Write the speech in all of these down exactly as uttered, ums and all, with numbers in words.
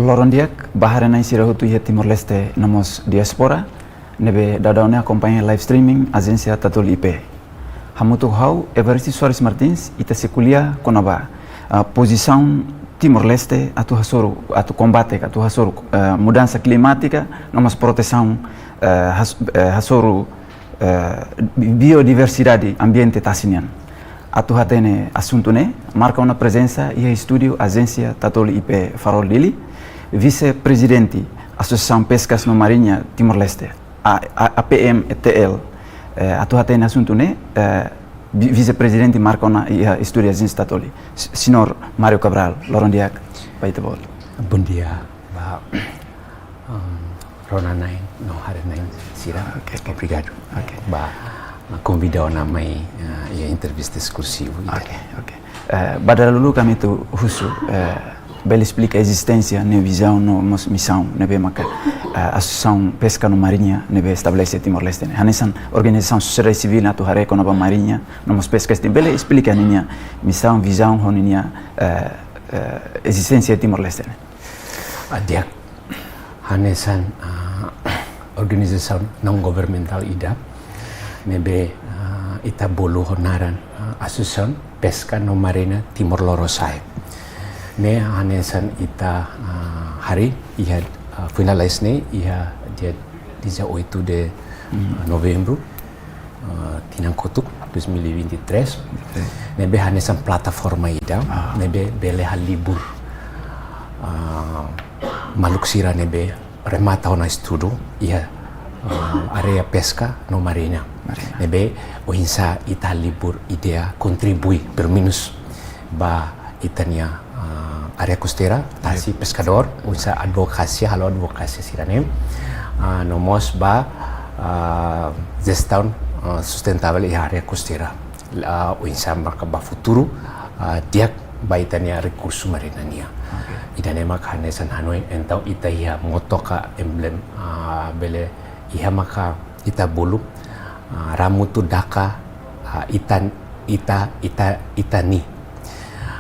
Loron di'ak ba haree-na'in sira hotu iha Timor-Leste no mós diáspora ne'ebé daudaun ne'e akompaña live streaming Ajénsia Tatoli I P. Hamutuk ho ha'u, Evaristo Soares Martins, ita sei ko'alia kona-ba, ah, pozisaun Timor-Leste atu hasoru, atu kombate, atu hasoru, ah, mudansa klimátika, no mós protesaun, ah, has-, ah, hasoru, ah, bi-, biodiversidade, ambiente tasi nian. Atu hatene asuntu ne'e, marka ona prezensa iha estúdiu Ajénsia Tatoli I P Farol Dili, Vise-Prezidente Asosiasaun Peskas no Mariña Timor-Leste, A-, A-, A P M T L, eh, atu hatene asuntu ne'e, eh, vi-, Vise-Prezidente marka ona iha estúdiu Ajénsia Tatoli. S-, Señór Mário Cabral, loron di'ak ba ita-boot. Bondia ba, um, rona-na'in no haree-na'in sira. Oke, oke. Obrigadu. Oke. Ba, ah, konvida ona mai, ah, iha entrevista eskluzivu ida. Oke, oke. Eh, ba dahuluk ami atu husu, eh, bele esplika ezisténsia, no vizaun, no mós misaun ne'ebé maka, eh, Asosiasaun Peska no Mariña ne'ebé estabelese Timor-Leste ne'e. Hanesan organizasaun sosiedade sivíl atu haree kona-ba mariña no mós peska, bele esplika ninia misaun, vizaun, ho ninia, eh, eh, ezisténsia Timor-Leste ne'e. Ah, di'ak, hanesan, ah, organizasaun non-governamental ida ne'ebé, ah, ita bolu ho naran, ah, Asosiasaun Peska no Mariña Timor Lorosa'e. Ne'e hanesan ita, ah, harii iha, ah, finalize ne'e iha dia dezoito de, hmm, ah, novembru, ah, tinan kotuk, dois mil e vinte e três, ne'ebé hanesan plataforma ida, ah, ne'ebé bele halibur, ah, maluk sira ne'ebé remata ona estudu iha, ah, área peska no mariña. Mariña. Ne'ebé oinsá ita halibur ideia kontribui, pelumenus, ba ita-nia, ah, área kosteira, tasi, peskadór, oinsá advokasia, halo advokasia sira-ne'e. Ah, no mós ba, ah, jestaun, ah, sustentável iha área kosteira. Ah, oinsá maka ba futuru, ah, di'ak ba ita-nia rekursu mariña nian. Oke. Ida-ne'e maka hanesan hanoin, entaun ita iha moto ka emblema, ah, bele iha maka ita bolu, ah, Ramutu Daka, ah, ita, ita, ita, ita-nia.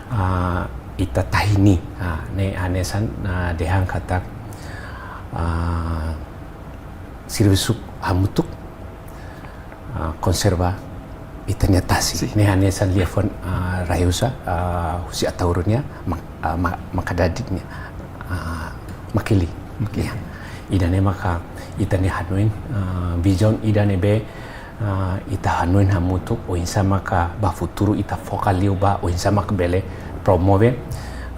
Ah, ita tahi-nia. Ah, ne'e hanesan, ah, dehan katak, ah, servisu hamutuk, ah, konserva ita-nia tasi. Sin. Ne'e hanesan liafuan, ah, Rayusa, ah, husi Ataúru nia, mak-, ah, ma-, Makadadi nia, ah, Makili. Makili. Ya. Ida-ne'e maka ita-nia hanoin, ah, vizaun ida ne'ebé, ah, ita hanoin hamutuk, oinsá maka ba futuru ita foka liu ba, oinsá maka bele promove,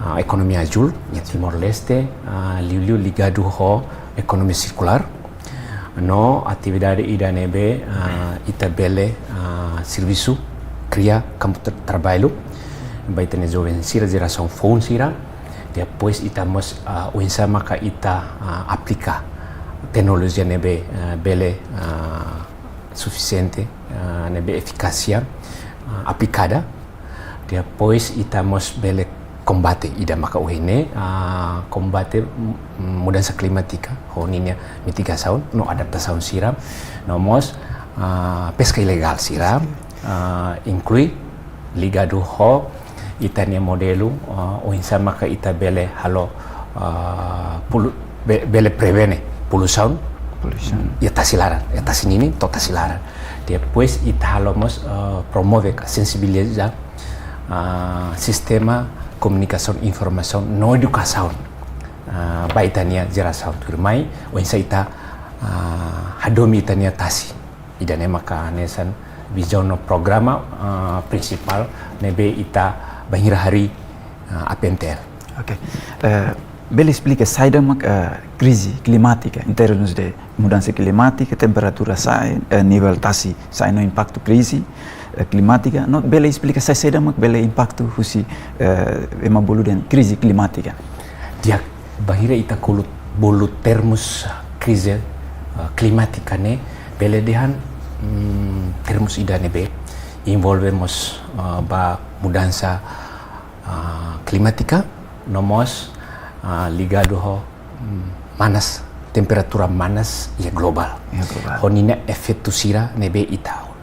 ah, ekonomia azúl iha Timor-Leste, ah, liuliu ligadu ho ekonomia sirkulár. No atividade ida ne'ebé, ah, ita bele, ah, servisu, kria kampu tra-, traballu ba ita-nia joven sira, jerasaun foun sira. Depois ita mós, ah, oinsá maka ita, ah, aplika teknolojia ne'ebé, ah, bele, ah, sufisiente, ah, ne'ebé efikásia, ah, aplikada. Depois ita mós bele kombate, ida maka ohin ne'e, ah, kombate, mm, mudansa klimátika, ho ninia mitigasaun no adaptasaun sira, no mós, ah, peska ilegál sira, ah, inklui ligadu ho ita-nia modelu, ah, oinsá maka ita bele halo, ah, polu-, be-, bele prevene poluisaun. Poluisaun. Iha tasi laran, iha tasi ninin to'o tasi laran. Depois ita halo mós, ah, promove ka sensibiliza, ah, sistema komunikasaun, informasaun no edukasaun, ah, ba ita-nia jerasaun tuirmai, oinsá ita, ah, hadomi ita-nia tasi. Ida-ne'e maka hanesan vizaun no programa, ah, prinsipál ne'ebé ita bainhira harii, ah, A P M T L. Oke. Eh, bele esplika saida mak, eh, krize klimátika, em termos de mudansa klimátika, temperatura sa'e, eh, nivel tasi sa'e no impaktu krize, eh, klimátika. No bele esplika sai saida mak bele impaktu husi, eh, ema bolu dehan krize klimátika. Di'ak, bainhira ita kolu bolu termus krize, eh, klimátika ne'e, bele dehan, mm, termus ida ne'ebé envolve mós, eh, ba mudansa, ah, klimátika, no mós, ah, ligadu ho, mm, manas, temperatura manas iha globál. Iha globál. Ho ninia efeitu sira ne'ebé ita halo.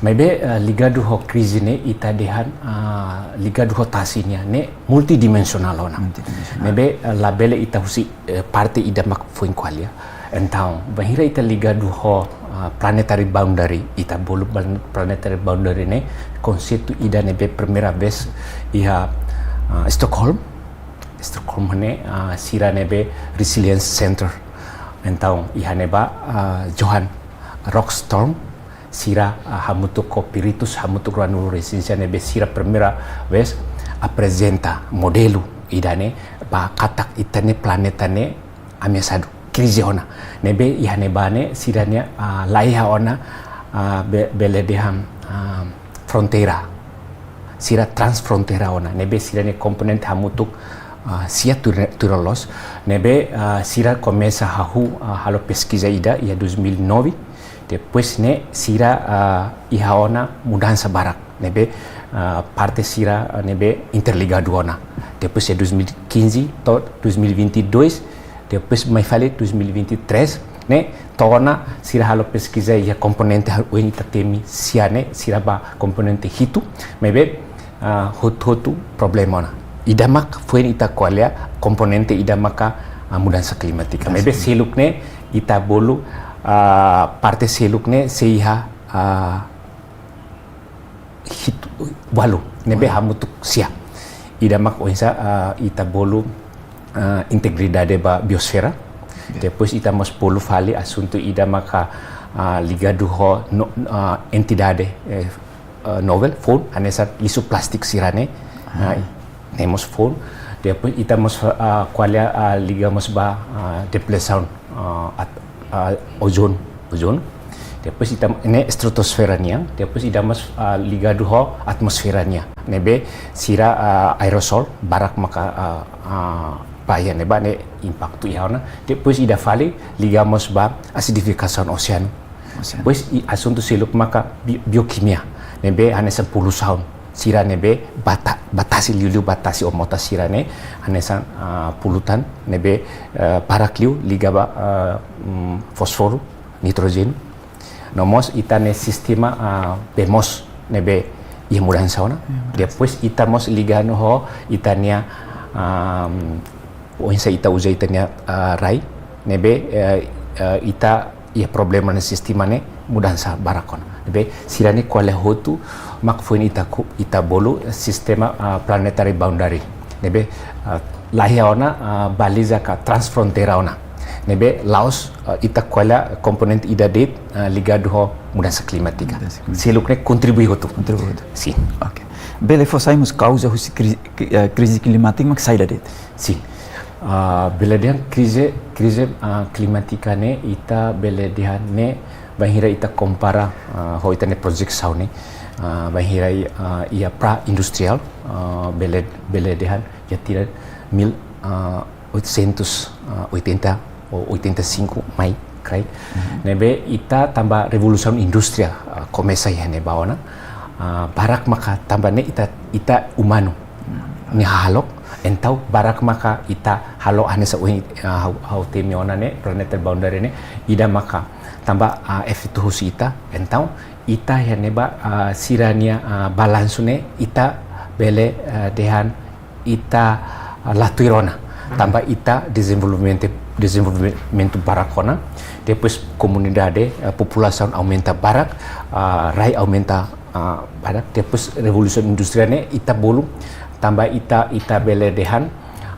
Maibé, eh, ligadu ho krize ne'e ita dehan, ah, ligadu ho tasi nian ne'e multidimensionál ona. Multidimensionál. Maibé, eh, labele ita husi, eh, parte ida mak foin ko'alia. Entaun, bainhira ita ligadu ho, ah, planetary boundary, ita bolu plan-, planetary boundary ne'e konseitu ida ne'ebé primeira vez iha, ah, Stockholm. Stockholm ne'e, ah, sira ne'ebé Resilience Center. Entaun, iha ne'ebá, ah, Johan Rockström, sira, ah, hamutuk ho peritus, hamutuk ruanulu-resin-sia ne'ebé sira primeira vez aprezenta modelu ida ne'e ba katak ita-nia planeta ne'e ameasadu, krize ona. Ne'ebé iha ne'ebá ne'e sira-nia, ah, laiha ona, ah, be-, bele dehan, ah, fronteira. Sira transfronteira ona. Ne'ebé sira-nia komponente hamutuk, ah, sia tuir-, tuir loloos. Ne'ebé, ah, sira komesa hahú, ah, halo peskiza ida iha dois mil e nove. Depois ne'e sira, ah, iha ona mudansa barak. Ne'ebé, ah, parte sira, ah, ne'ebé interligadu ona. Depois de dois mil e quinze to'o dois mil e vinte e dois, depois mai fali dois mil e vinte e três, ne'e to'o ona sira halo peskiza iha komponente hal oin ita temi sia ne'e, sira ba komponente hitu, maibé, ah, hotu-hotu problema ona. Ida mak foin ita ko'alia komponente ida maka, ah, mudansa klimátika. Mudansa klimátika. Maibé seluk ne'e ita bolu, ah, parte seluk ne'e sei iha, ah, hitu, ualu, ne'ebé, ualu, hamutuk sia. Ida mak oinsá, ah, ita bolu, ah, integridade ba biosfera. Oke. Depois ita mós bolu fali asuntu ida maka, ah, ligadu ho no-, ah, entidade, eh, eh, novel, foun, hanesan lixu plástiku sira ne'e. Ah. Ah, ne'e mós foun. Depois ita mós, ah, ko'alia, ah, liga mós ba, ah, deplesaun, ah, at-, ah, ozon-, ozonu. Depois ita ne'e estratosfera nian, depois ita mós, ah, ligadu ho atmosfera nian. Ne'ebé sira, ah, aerosol barak maka, ah, ah, ba iha ne'ebá ne'e impaktu iha ona. Depois ida fali liga mós ba asidifikasaun oseanu. Oseanu. Depois iha asuntu seluk maka bi-, biokimia. Ne'ebé hanesan poluisaun sira ne'ebé bata-, ba tasi, liuliu ba tasi ou mota sira ne'e, hanesan, ah, polutan ne'ebé, eh, barak liu liga ba, eh, mm, fósforu, nitrójenu. No mós ita-nia sistema, ah, bee moos ne'ebé iha mudansa ona. Iha mudansa. Depois ita mós liga no ho ita-nia, ah, oinsá ita uza ita-nia, ah, rai, ne'ebé, eh, eh, ita iha problema ne'e sistema ne'e mudansa barak ona. Ne'ebé sira ne'e ko'alia hotu mak foin ita ku-, ita bolu sistema, ah, planetary boundary. Ne'ebé, ah, laiha ona, ah, baliza ka transfronteira ona. Ne'ebé la'ós, ah, ita ko'alia komponente ida de'it, ah, ligadu ho mudansa klimátika. Mudansa klimátika. Seluk ne'e kontribui hotu. Kontribui hotu. Sin. Oke. Bele fó sai mós kauza husi kri-, kri-, eh, krize klimátika mak saida de'it? Sin. Ah, bele dehan krize, krize, ah, klimátika ne'e ita bele dehan ne'e bainhira ita kompara, ah, ho ita-nia projesaun ne'e, ah, bainhira i-, ah, iha pré-industriál, ah, bele, bele dehan iha tinan mil, ah, oitocentos, ah, oitenta ou oitenta e cinco mai kraik. Mhm. Ne'ebé ita tanba revolusaun indústria, ah, komesa iha ne'ebá ona, ah, barak maka tanba ne'e ita, ita umanu, hmm, nia hahalok, entaun barak maka ita halo hanesan ohin, ah, ha'u, ha'u temi ona ne'e, planetary boundary ne'e, ida maka tanba, ah, efeitu husi ita, entaun ita iha ne'ebá, ah, sira-nia, ah, balansu ne'e, ita bele, ah, dehan ita, ah, la tuir ona. Hmm. Tanba ita dezenvolvimentu, dezenvolvimentu barak ona, depois komunidade, ah, populasaun aumenta barak, ah, rai aumenta, ah, barak, depois revolusaun industriál ne'e ita bolu, tanba ita, ita bele dehan,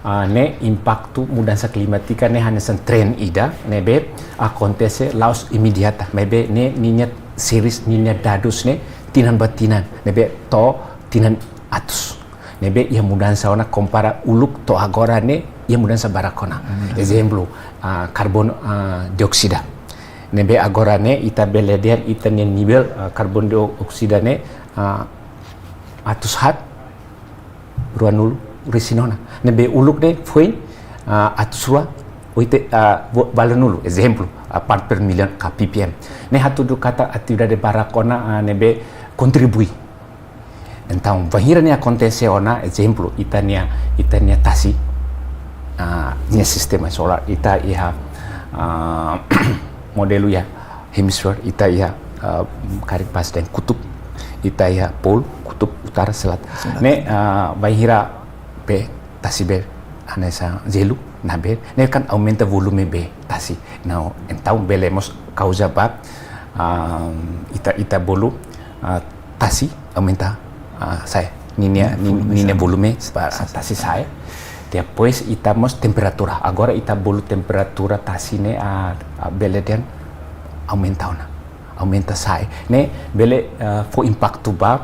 ah, ne'e impaktu mudansa klimátika ne'e hanesan tren ida ne'ebé akontese la'ós imediata, maibé ne'e ninia series, ninia dadus ne'e tinan ba tinan, ne'ebé to'o tinan atus. Ne'ebé iha mudansa ona kompara uluk to'o agora ne'e iha mudansa barak ona. Hmm. Ezemplu, ah, karbon, ah, dioksida. Ne'ebé agora ne'e ita bele dehan ita-nia nivel, ah, karbon dioksida ne'e, ah, atus haat ruanulu-resin ona. Ne'ebé uluk ne'e foin, ah, atus rua oite-, ah, vo-, valunulu, ezemplu, ah, part per million ka P P M. Ne'e hatudu katak atividade barak ona, ah, ne'ebé kontribui. Entaun, bainhira ne'e akontese ona, ezemplu, ita-nia, ita-nia tasi, ah, nia sistema solár, ita iha, ah, modelu iha hemisfér, ita iha, ah, karik pas dehan kutub. ita iha polu, kutub, utara, selat. Selat. Ne'e, ah, bainhira bee, tasi bee, hanesan jelu, na'in bee, ne'e kan aumenta volume bee, tasi. Não, entaun bele mós kauza ba, ah, ita, ita bolu, ah, tasi, aumenta, ah, sa'e. Ninia, Volume ni-, ninia sa'e. Volume, ba, Sa'e. Tasi sa'e. Depois ita mós temperatura. Agora ita bolu temperatura tasi ne'e, ah, ah, bele dehan aumenta ona. Aumenta sa'e. Ne'e bele, ah, fó impaktu ba,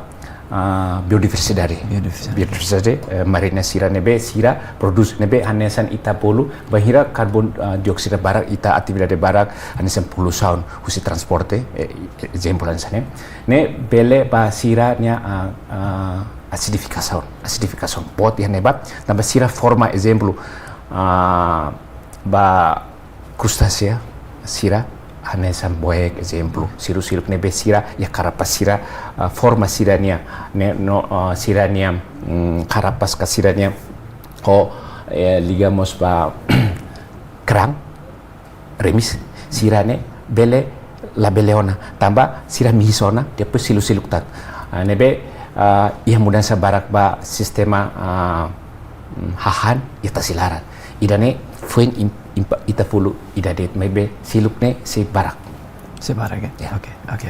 ah, biodiversidade. Biodiversidade. Biodiversidade, eh, marina sira ne'ebé sira prodús ne'ebé hanesan ita bolu, bainhira karbon, ah, dioksida barak, ita atividade barak, hanesan poluisaun, husi transporte, eh, ezemplu hanesan ne'e. Ne'e bele ba sira-nia, ah, ah, asidifikasaun, asidifikasaun. Boot iha ne'ebá, tanba sira forma ezemplu, ah, ba krustáseus sira, hanesan boek, ezemplu, silu-siluk ne'ebé sira, iha karapas sira, ah, forma sira-nia, ne'e, no, ah, sira-nia, mm, karapas ka sira-nia, ou, eh, liga mós ba kerang, remis, sira-ne'e bele labele ona, tanba sira mihis ona, depois silu-siluk tan. Ah, ne'ebé, ah, iha mudansa barak ba sistema, ah, mm, hahán iha tasi laran. Ida-ne'e foin im-, impa-, ita fulu ida de'it maibé siluk ne'e sei barak. Sei barak, ya? Ya. Oke, oke.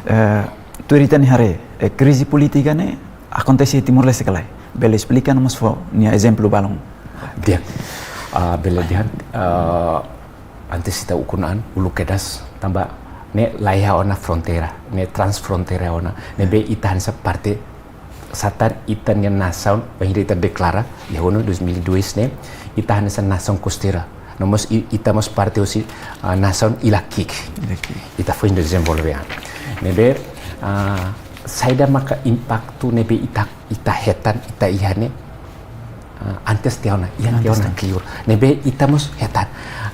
Eh, tuir ita-nia haree, eh, krize polítika ne'e akontese iha Timor-Leste ka lae? Bele esplika no mós fó nia ezemplu balun. Di'ak. Ah, bele dehan, ah, antes ita ukun an, uluk kedas, tanba ne'e laiha ona fronteira, ne'e transfronteira ona, ne'ebé ita hanesan parte satan ita-nia nasaun, bainhira ita deklara, iha ONU dois mil e dois ne'e, ita hanesan nasaun kosteira. No mós i-, ita mós parte husi, ah, nasaun ila ki'ik. Ila ki'ik. Ita foin dezenvolve an. Ne'ebé, ah, saida maka impaktu ne'ebé ita, ita hetan, ita iha ne'e, ah, antes tiha ona, iha Antes tiha ona tiha. Kleur. Ne'ebé ita mós hetan.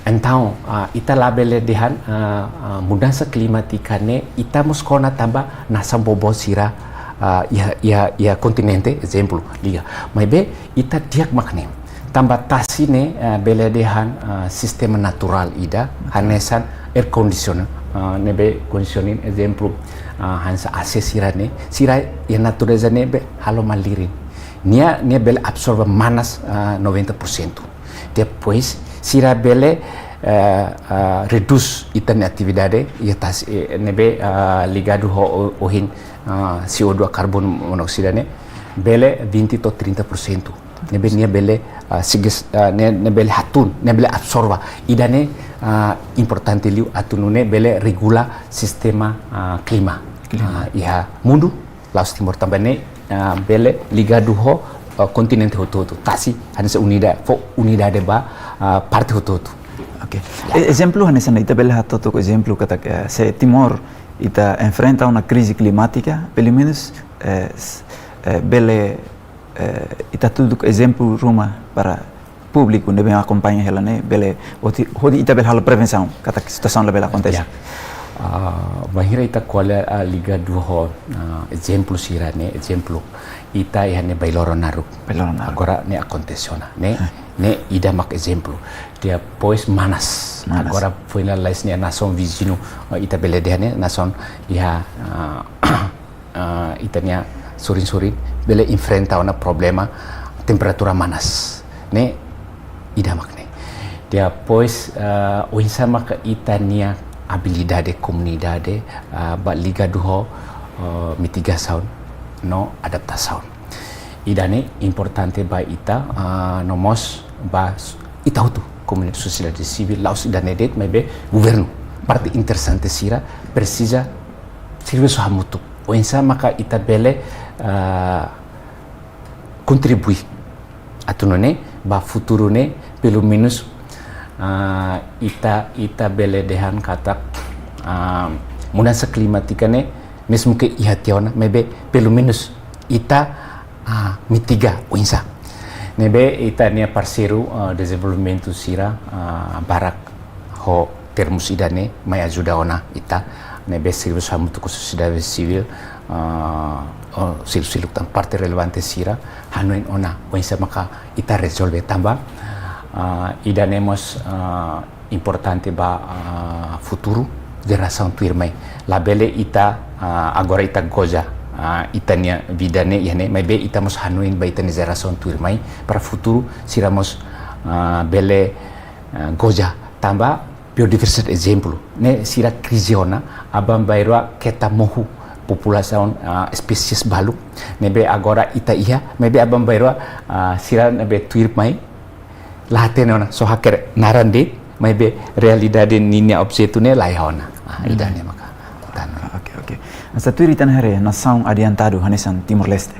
Entaun, ah, ita labele dehan, ah, ah, mudansa klimátika ne'e, ita mós kona tanba nasaun boboot sira, ah, iha, iha, iha kontinente, ezemplu, liga. Maibé, ita di'ak mak ne'e. Tanba tasi ne'e, ah, bele dehan, ah, sistema naturál ida, hanesan air condition, ah, ne'ebé conditioning, ezemplu, ah, hanesan A C sira-ne'e, sira iha natureza ne'ebé halo malirin. Nia, nia bele absorve manas, ah, noventa por cento. Depois, sira bele, eh, ah, redús ita-nia atividade, iha tasi, eh, ne'ebé, ah, ligadu ho o-, ohin, ah, C O dois, karbonu monoksida ne'e, bele vinte to'o trinta por cento. Ne'ebé nia bele, ah, siges-, ah, ne'e, ne'e bele hatún, ne'e bele absorve. Ida-ne'e, ah, importante liu atu nune'e bele regula sistema, ah, klima. Klima. Ah, iha mundu, la'ós Timor tanba ne'e, ah, bele ligadu ho, ah, kontinente hotu-hotu. Tasi, hanesan unida-, fó unidade ba, ah, parte hotu-hotu. Oke. Ya. E-, ezemplu, hanesan ita bele hato'o ezemplu katak, eh, se Timor ita enfrenta ona krize klimátika, pelumenus, eh, s-, eh, bele, eh, ita hatudu ezemplu ruma para públiku ne'ebé akompaña hela ne'e, bele, hodi, hodi ita bele halo prevensaun, katak situasaun labele akontese. Ya. Ah, bainhira ita ko'alia, ah, ligadu ho, ah, ezemplu sira-ne'e, ezemplu, ita iha ne'e Bailoro Naruk. Bailoro Naruk. Agora ne'e akontese ona, ne'e, Hah. ne'e ida mak ezemplu. Depois manas. Manas. Agora foin lalais ne'e nasaun viziñu, ah, ita bele dehan ne'e, nasaun iha, ah, ah, ita-nia sorin-sorin bele enfrenta ona problema temperatura manas. Ne'e ida mak ne'e. Depois, ah, oinsá maka ita-nia abilidade komunidade, ah, ba ligadu ho, ah, mitigasaun no adaptasaun. Ida-ne'e importante ba ita, ah, no mós ba s-, ita hotu, komunidade sosiedade sivíl, la'ós ida-ne'e de'it, maibé governu. Parte interesante sira presiza servisu hamutuk. Oinsá maka ita bele, ah, kontribui atu nune'e ba futuru ne'e, pelumenus, ah, ita, ita bele dehan katak, ah, mudansa klimátika ne'e, mezmu ke iha tiha ona, maibé pelumenus ita, ah, mitiga oinsá. Ne'ebé ita-nia parseiru, ah, dezenvolvimentu sira, ah, barak ho termus ida-ne'e mai ajuda ona ita, ne'ebé servisu hamutuk ho sosiedade sivíl, ah, ho silu-siluk tan parte relevante sira, hanoin ona oinsá maka ita rezolve tanba, ah, ida-ne'e mós, ah, importante ba, ah, futuru jerasaun tuirmai. Labele ita, ah, agora ita goza, ah, ita-nia vida ne'e iha ne'e, maibé ita mós hanoin ba ita-nia jerasaun tuirmai, para futuru sira mós, ah, bele, ah, goza. Tanba biodiversidade, ezemplu, ne'e sira krize ona, aban-bainrua keta mohu populasaun, ah, espésies balu ne'ebé agora ita iha, maibé aban-bainrua, ah, sira ne'ebé tuirmai la hatene ona, só hakerek naran de'it, maibé realidade ninia objetu ne'e la iha ona. Ah, ida-ne'e maka. Tan. Oke, oke. Hanesan tuir ita-nia haree nasaun adiantadu hanesan Timor-Leste,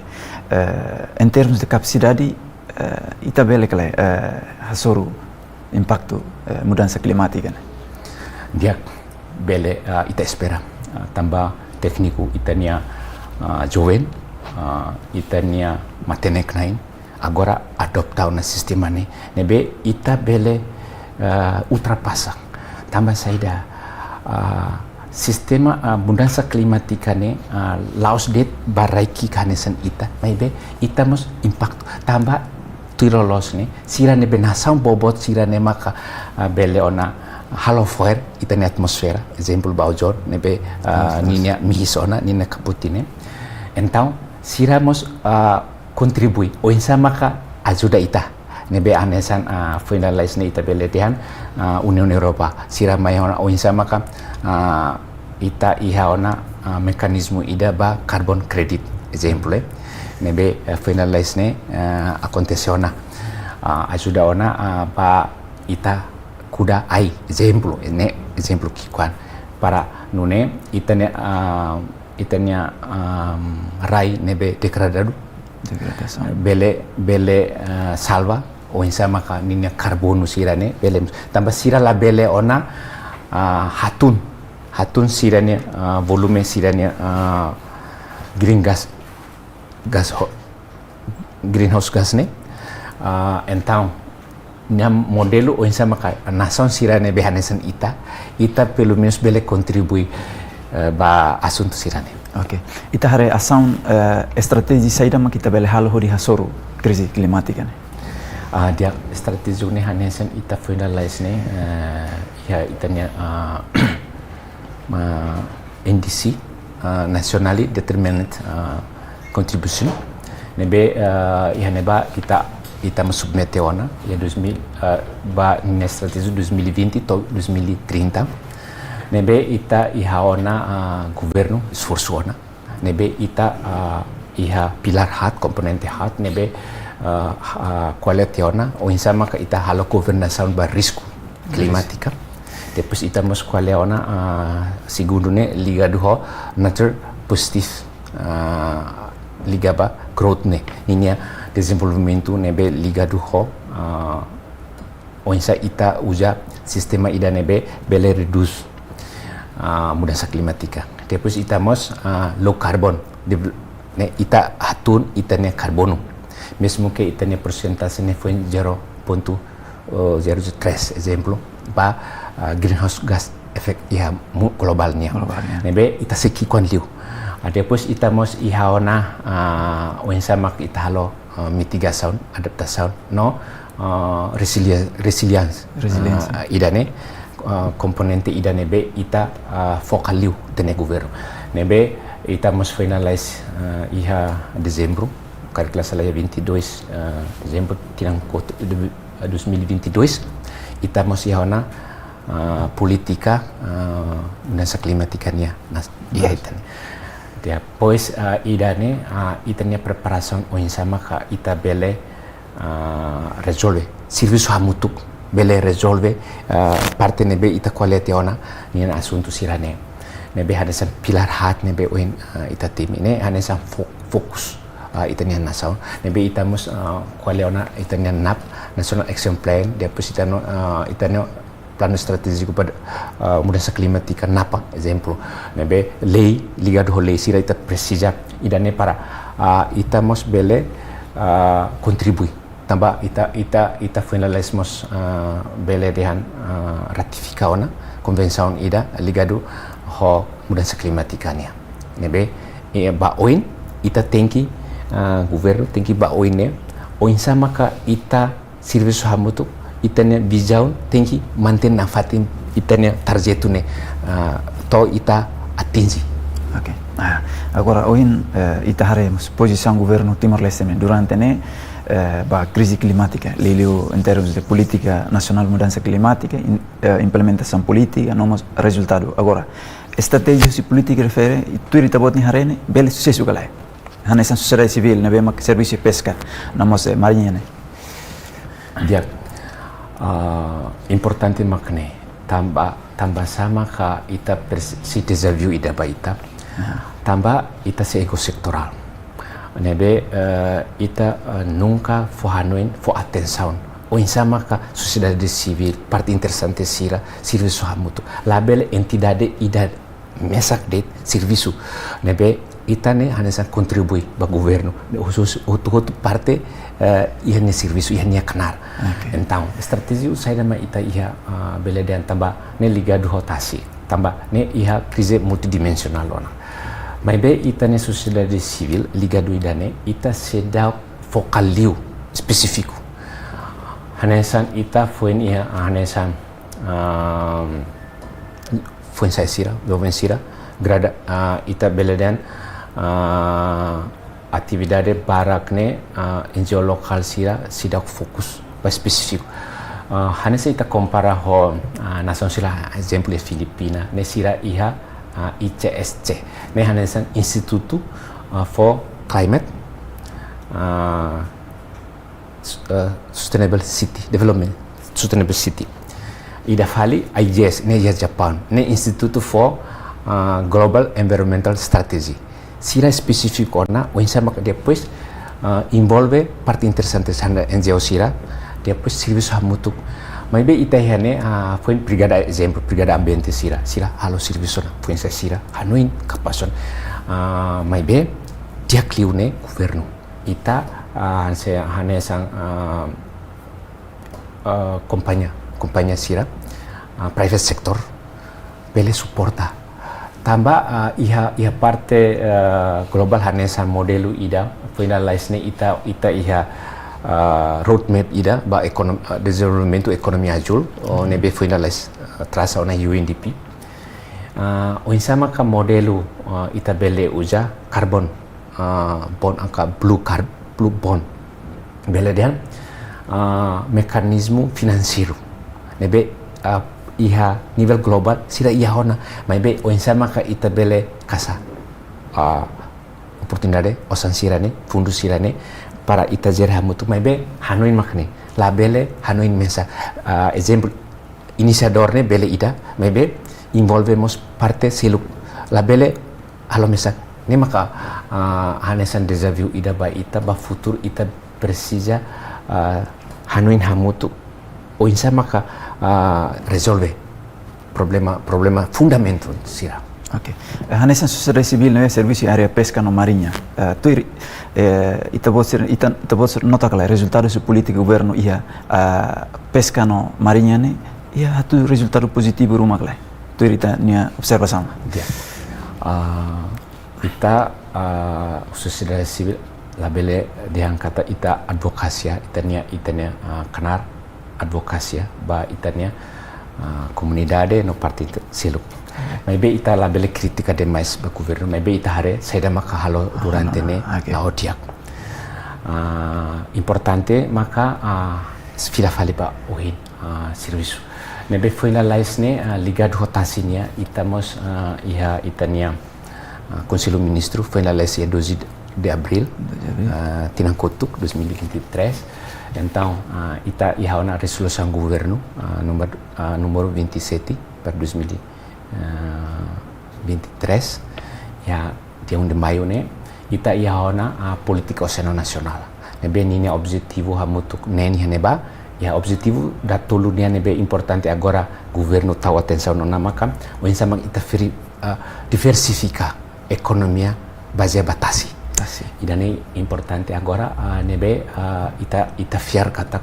eh, em termos de kapasidade, eh, ita bele ka lae, eh, hasoru impaktu, eh, mudansa klimátika ne'e? Di'ak, bele, ah, ita espera, ah, tanba tékniku ita-nia, ah, joven, ah, ita-nia matenek-na'in, agora adapta ona sistema ne'e, ne'ebé ita bele, eh, ultrapasa. Tanba saida, ah, sistema, ah, mudansa klimátika ne'e, ah, la'ós de'it ba rai ki'ik hanesan ita, maibé ita mós impaktu. Tanba tuir loloos ne'e, sira ne'ebé nasaun boboot sira-ne'e maka, ah, bele ona halo fo'er ita-nia atmosfera, ezemplu ba ozon, ne'ebé, ah, ninia mihis ona, ninia kaput ne'e. Entaun, sira mós, ah, kontribui, oinsá maka ajuda ita. Ne'ebé hanesan, ah, foin lalais ne'e ita bele dehan, ah, Uniaun Europa. Sira mai ona oinsá maka, ah, ita iha ona, ah, mekanizmu ida ba carbon credit, ezemplu, eh. Ne'ebé, eh, foin lalais ne'e, eh, akontese ona, ah, ajuda ona, ah, ba ita kuda ai, ezemplu, ne'e ezemplu ki'ikoan. Para nune'e ita-nia, ah, ita-nia, ah, rai ne'ebé degradadu. Degradasaun. Bele, bele, ah, salva, oinsá maka ninia karbonu sira-ne'e, bele. Tanba sira labele ona, ah, hatun, hatun sira-nia, ah, volume sira-nia, ah, green gas, gas ho-, greenhouse gas ne'e. Ah, entaun, nia modelu oinsá maka nasaun sira ne'ebé hanesan ita, ita pelumenus bele kontribui, eh, ba asuntu sira-ne'e. Oke. Ita haree asaun, eh, estratéjia saida maka ita bele halo hodi hasoru krize klimátika ne'e? Ah, di'ak, estratéjia ne'e hanesan ita foin lalais ne'e, eh, iha ita-nia, ah, ah, N D C, ah, Nationally Determined, ah, Contribution. Ne'ebé, ah, iha ne'ebá ita, ita mós submete ona, iha dois mil, ah, ba ninia estratéjia dois mil e vinte to'o dois mil e trinta. Ne'ebé ita iha ona, ah, governu esforsu ona. Ne'ebé ita, ah, iha pilár haat, komponente haat, ne'ebé, ah, ah, ko'alia tiha ona, oinsá maka ita halo governasaun ba risku klimátika. Depois ita mós ko'alia ona, ah, segundu ne'e ligadu ho nature positive, ah, liga ba growth ne'e. Ninia dezenvolvimentu ne'ebé ligadu ho, ah, oinsá ita uza sistema ida ne'ebé bele redús, ah, mudansa klimátika. Depois ita mós, ah, low carbon. Dev-, ne'e ita hatun ita-nia karbonu. Mezmu ke ita-nia persentajen ne'e foin zero ponto, eh, zero três, ezemplu, ba, ah, greenhouse gas effect iha mu-, globál nian. Globál nian. Ne'ebé ita sei ki'ikoan liu. Ah, depois ita mós iha ona, ah, oinsá mak ita halo, ah, mitigasaun, adaptasaun, no, ah, resilien-, resilience. Resilience. Ah, ida-ne'e, ah, komponente ida ne'ebé ita, ah, foka liu ita-nia governu. Ne'ebé ita mós finalize, ah, iha Dezembru, karik la sala iha vinte e dois, ah, Dezembru, tinan kotuk, dois mil e vinte e dois, ita mós iha ona, ah, polítika, ah, mudansa klimátika nian, nas-, iha ita-nia. Depois, ah, ida-ne'e, ah, ita-nia preparasaun oinsá maka ita bele, ah, rezolve. Servisu hamutuk bele rezolve, ah, parte ne'ebé ita ko'alia tiha ona nian asuntu sira-ne'e. Ne'ebé hanesan pilár haat ne'ebé ohin, ah, ita temi ne'e hanesan fo-, fokus, ah, ita-nia nasaun. Ne'ebé ita mós, ah, ko'alia ona ita-nia nap, National Action Plan, depois ita-nia, ah, ita-nia planu estratéjiku ba, ah, mudansa klimátika NAPA, ezemplu. Ne'ebé lei, ligadu ho lei sira ita presiza, ida-ne'e para, ah, ita mós bele, ah, kontribui. Tanba ita, ita, ita finalize mós, ah, bele dehan, ah, ratifika ona konvensaun ida ligadu ho mudansa klimátika nian. Ne'ebé, eh, ba oin, ita tenke, ah, governu tenke ba oin ne'e, oinsá maka ita servisu hamutuk, ita-nia vizaun tenke mantein nafatin ita-nia tarjetu ne'e, ah, to'o ita atinje. Oke. Ah, agora, ohin, eh, ita haree mós pozisaun governu Timor-Leste ne'e durante ne'e, eh, ba krize klimátika, liuliu em termos de política nacional mudança climática, in-, eh, implementasaun polítika, no mós rezultadu. Agora, estratéjia husi polítika refere, i tuir ita-boot nia haree ne'e, bele susesu ka lae? Hanesan sosiedade sivíl, ne'ebé mak servisu peska, no mós, eh, mariña ne'e. Di'ak, ah, importante mak ne'e, tanba, tanba sá maka ita pres-, sei dezafiu ida ba ita. Aha. Tanba ita sei ego setorál. Ne'ebé, eh, ita, eh, nunka fó hanoin, fó atensaun. Oinsá maka sosiedade sivíl, parte interesante sira, servisu hamutuk. Labele entidade ida mesak de'it servisu. Ne'ebé ita ne'e hanesan kontribui ba governu. Ne'e husu-, husu-, hotu-hotu parte, eh, iha nia servisu, iha nia knaar. Oke. Entaun, estratéjia saida mak ita iha, ah, bele dehan tanba ne'e ligadu ho tasi. Tanba ne'e iha krize multidimensionál ona. Maibé ita ne'e sosiedade sivíl ligadu ida-ne'e, ita seidauk fokál liu espesífiku. Hanesan ita foin iha, hanesan, ah, foin-sa'e sira, joven sira, grada, ah, ita bele dehan, ah, atividade barak ne'e, ah, N G O lokál sira seidauk fokus ba espesífiku. Ah, hanesan ita kompara ho, ah, nasaun sira, ezemplu Filipina, ne'e sira iha, ah, I C S C. Ne'e hanesan Institutu, ah, for Climate, ah, s-, eh, Sustainable City Development, Sustainable City. Ida fali I G S, ne'e iha Japaun, ne'e Institute for, ah, Global Environmental Strategy. Sira espesífiku ona, oinsá maka depois, ah, envolve parte interesante hanesan N G O sira, depois servisu hamutuk. Maibé ita iha ne'e, ah, foin brigada, ezemplu, brigada ambiente sira, sira halo servisu ona, foin-sa'e sira, hanoin kapás ona. Ah, maibé, di'ak liu ne'e governu. Ita, ah, hanesan, hanesan, ah, ah, kompañia, kompañia sira, ah, private sector, bele suporta. Tanba, ah, iha, iha parte, ah, globál hanesan modelu ida, foin lalais ne'e ita, ita iha, ah, roadmap ida, ba ekonom-, ah, dezenvolvimentu ekonomia azúl, o ne'ebé foin lalais, ah, trasa ona U N D P. Ah, oinsá maka modelu, ah, ita bele uza karbon, ah, bond angka blue car-, blue bond. Bele dehan, ah, mekanizmu finanseiru. Ne'ebé, ah, iha nivel globál, sira iha ona. Maibé, oinsá maka ita bele kasa, ah, oportunidade, osan sira-ne'e, fundu sira-ne'e, para ita jere hamutuk. Maibé, hanoin mak ne'e. Labele, hanoin mesak. Ah, ezemplu, inisiadór ne'e bele ida, maibé envolve mós parte seluk. Labele halo mesak. Ne'e maka, ah, hanesan dezafiu ida ba ita, ba futuru ita presiza, ah, hanoin hamutuk. Oinsá maka, ah, rezolve problema, problema fundamentu sira. Oke. Eh, hanesan sosiedade sivíl ne'ebé servisu iha área peska no mariña. Eh, tuir, eh, ita-boot sira, ita, ita-boot sira nota ka lae rezultadu husi polítika governu iha, ah, peska no mariña ne'e, iha atu rezultadu pozitivu ruma ka lae? Tuir ita-nia observasaun. Ya. Ah, ita, ah, sosiedade sivíl labele dehan katak ita advokasia, ita-nia, ita-nia, ah, knaar advokasia ba ita-nia, ah, komunidade no parte seluk. Maibé ita labele kritika demais ba governu, maibé ita haree saida maka halo durante ne'e, ah, oke, la'o di'ak. Ah, importante maka, ah, fila fali ba ohin, ah, servisu. Ne'ebé foin lalais ne'e, ah, ligadu ho tasi nian, ita mós, ah, iha ita-nia, ah, Konsellu Ministru foin lalais iha doze de abril, doze de abril, ah, tinan kotuk, dois mil e vinte e três. Entaun, ah, ita iha ona rezolusaun governu, ah, númeru, ah, númeru vinte e sete para dois mil e vinte e três. Ya, dia um de maio ne'e, ita iha ona, ah, polítika oseanu nasionál. Ne'ebé ninia objetivu hamutuk neen iha ne'ebá, iha objetivu datoluk nian ne'ebé importante agora governu tau atensaun ona maka, oinsá mak ita feri-, ah, diversifika ekonomia bazeia ba tasi. Tasi. Ida-ne'e importante agora, ah, ne'ebé, ah, ita, ita fiar katak,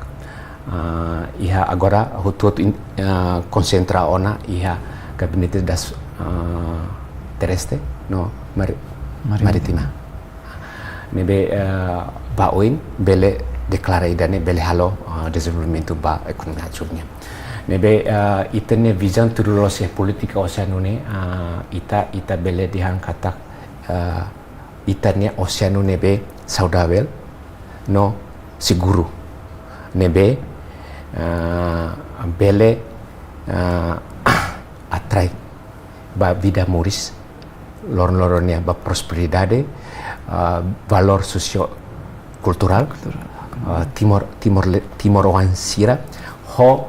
ah, iha agora hotu-hotu in-, ah, konsentra ona iha gabinete das, ah, terrestre no mari-, marítima. Marítima. Ne'ebé, ah, ba oin bele deklara ida-ne'e bele halo, ah, dezenvolvimentu ba ekonomia azúl nian. Ne'ebé, ah, ita-nia vizaun tuir loloos iha polítika oseanu ne'e, ah, ita, ita bele dehan katak, ah, ita-nia oseanu ne'ebé saudavel no seguru, ne'ebé, ah, bele, ah, atrai ba vida moris, loron-loron nian ba prosperidade, ah, valór sosiokulturál, ah, Timor, Timor, timoroan sira ho,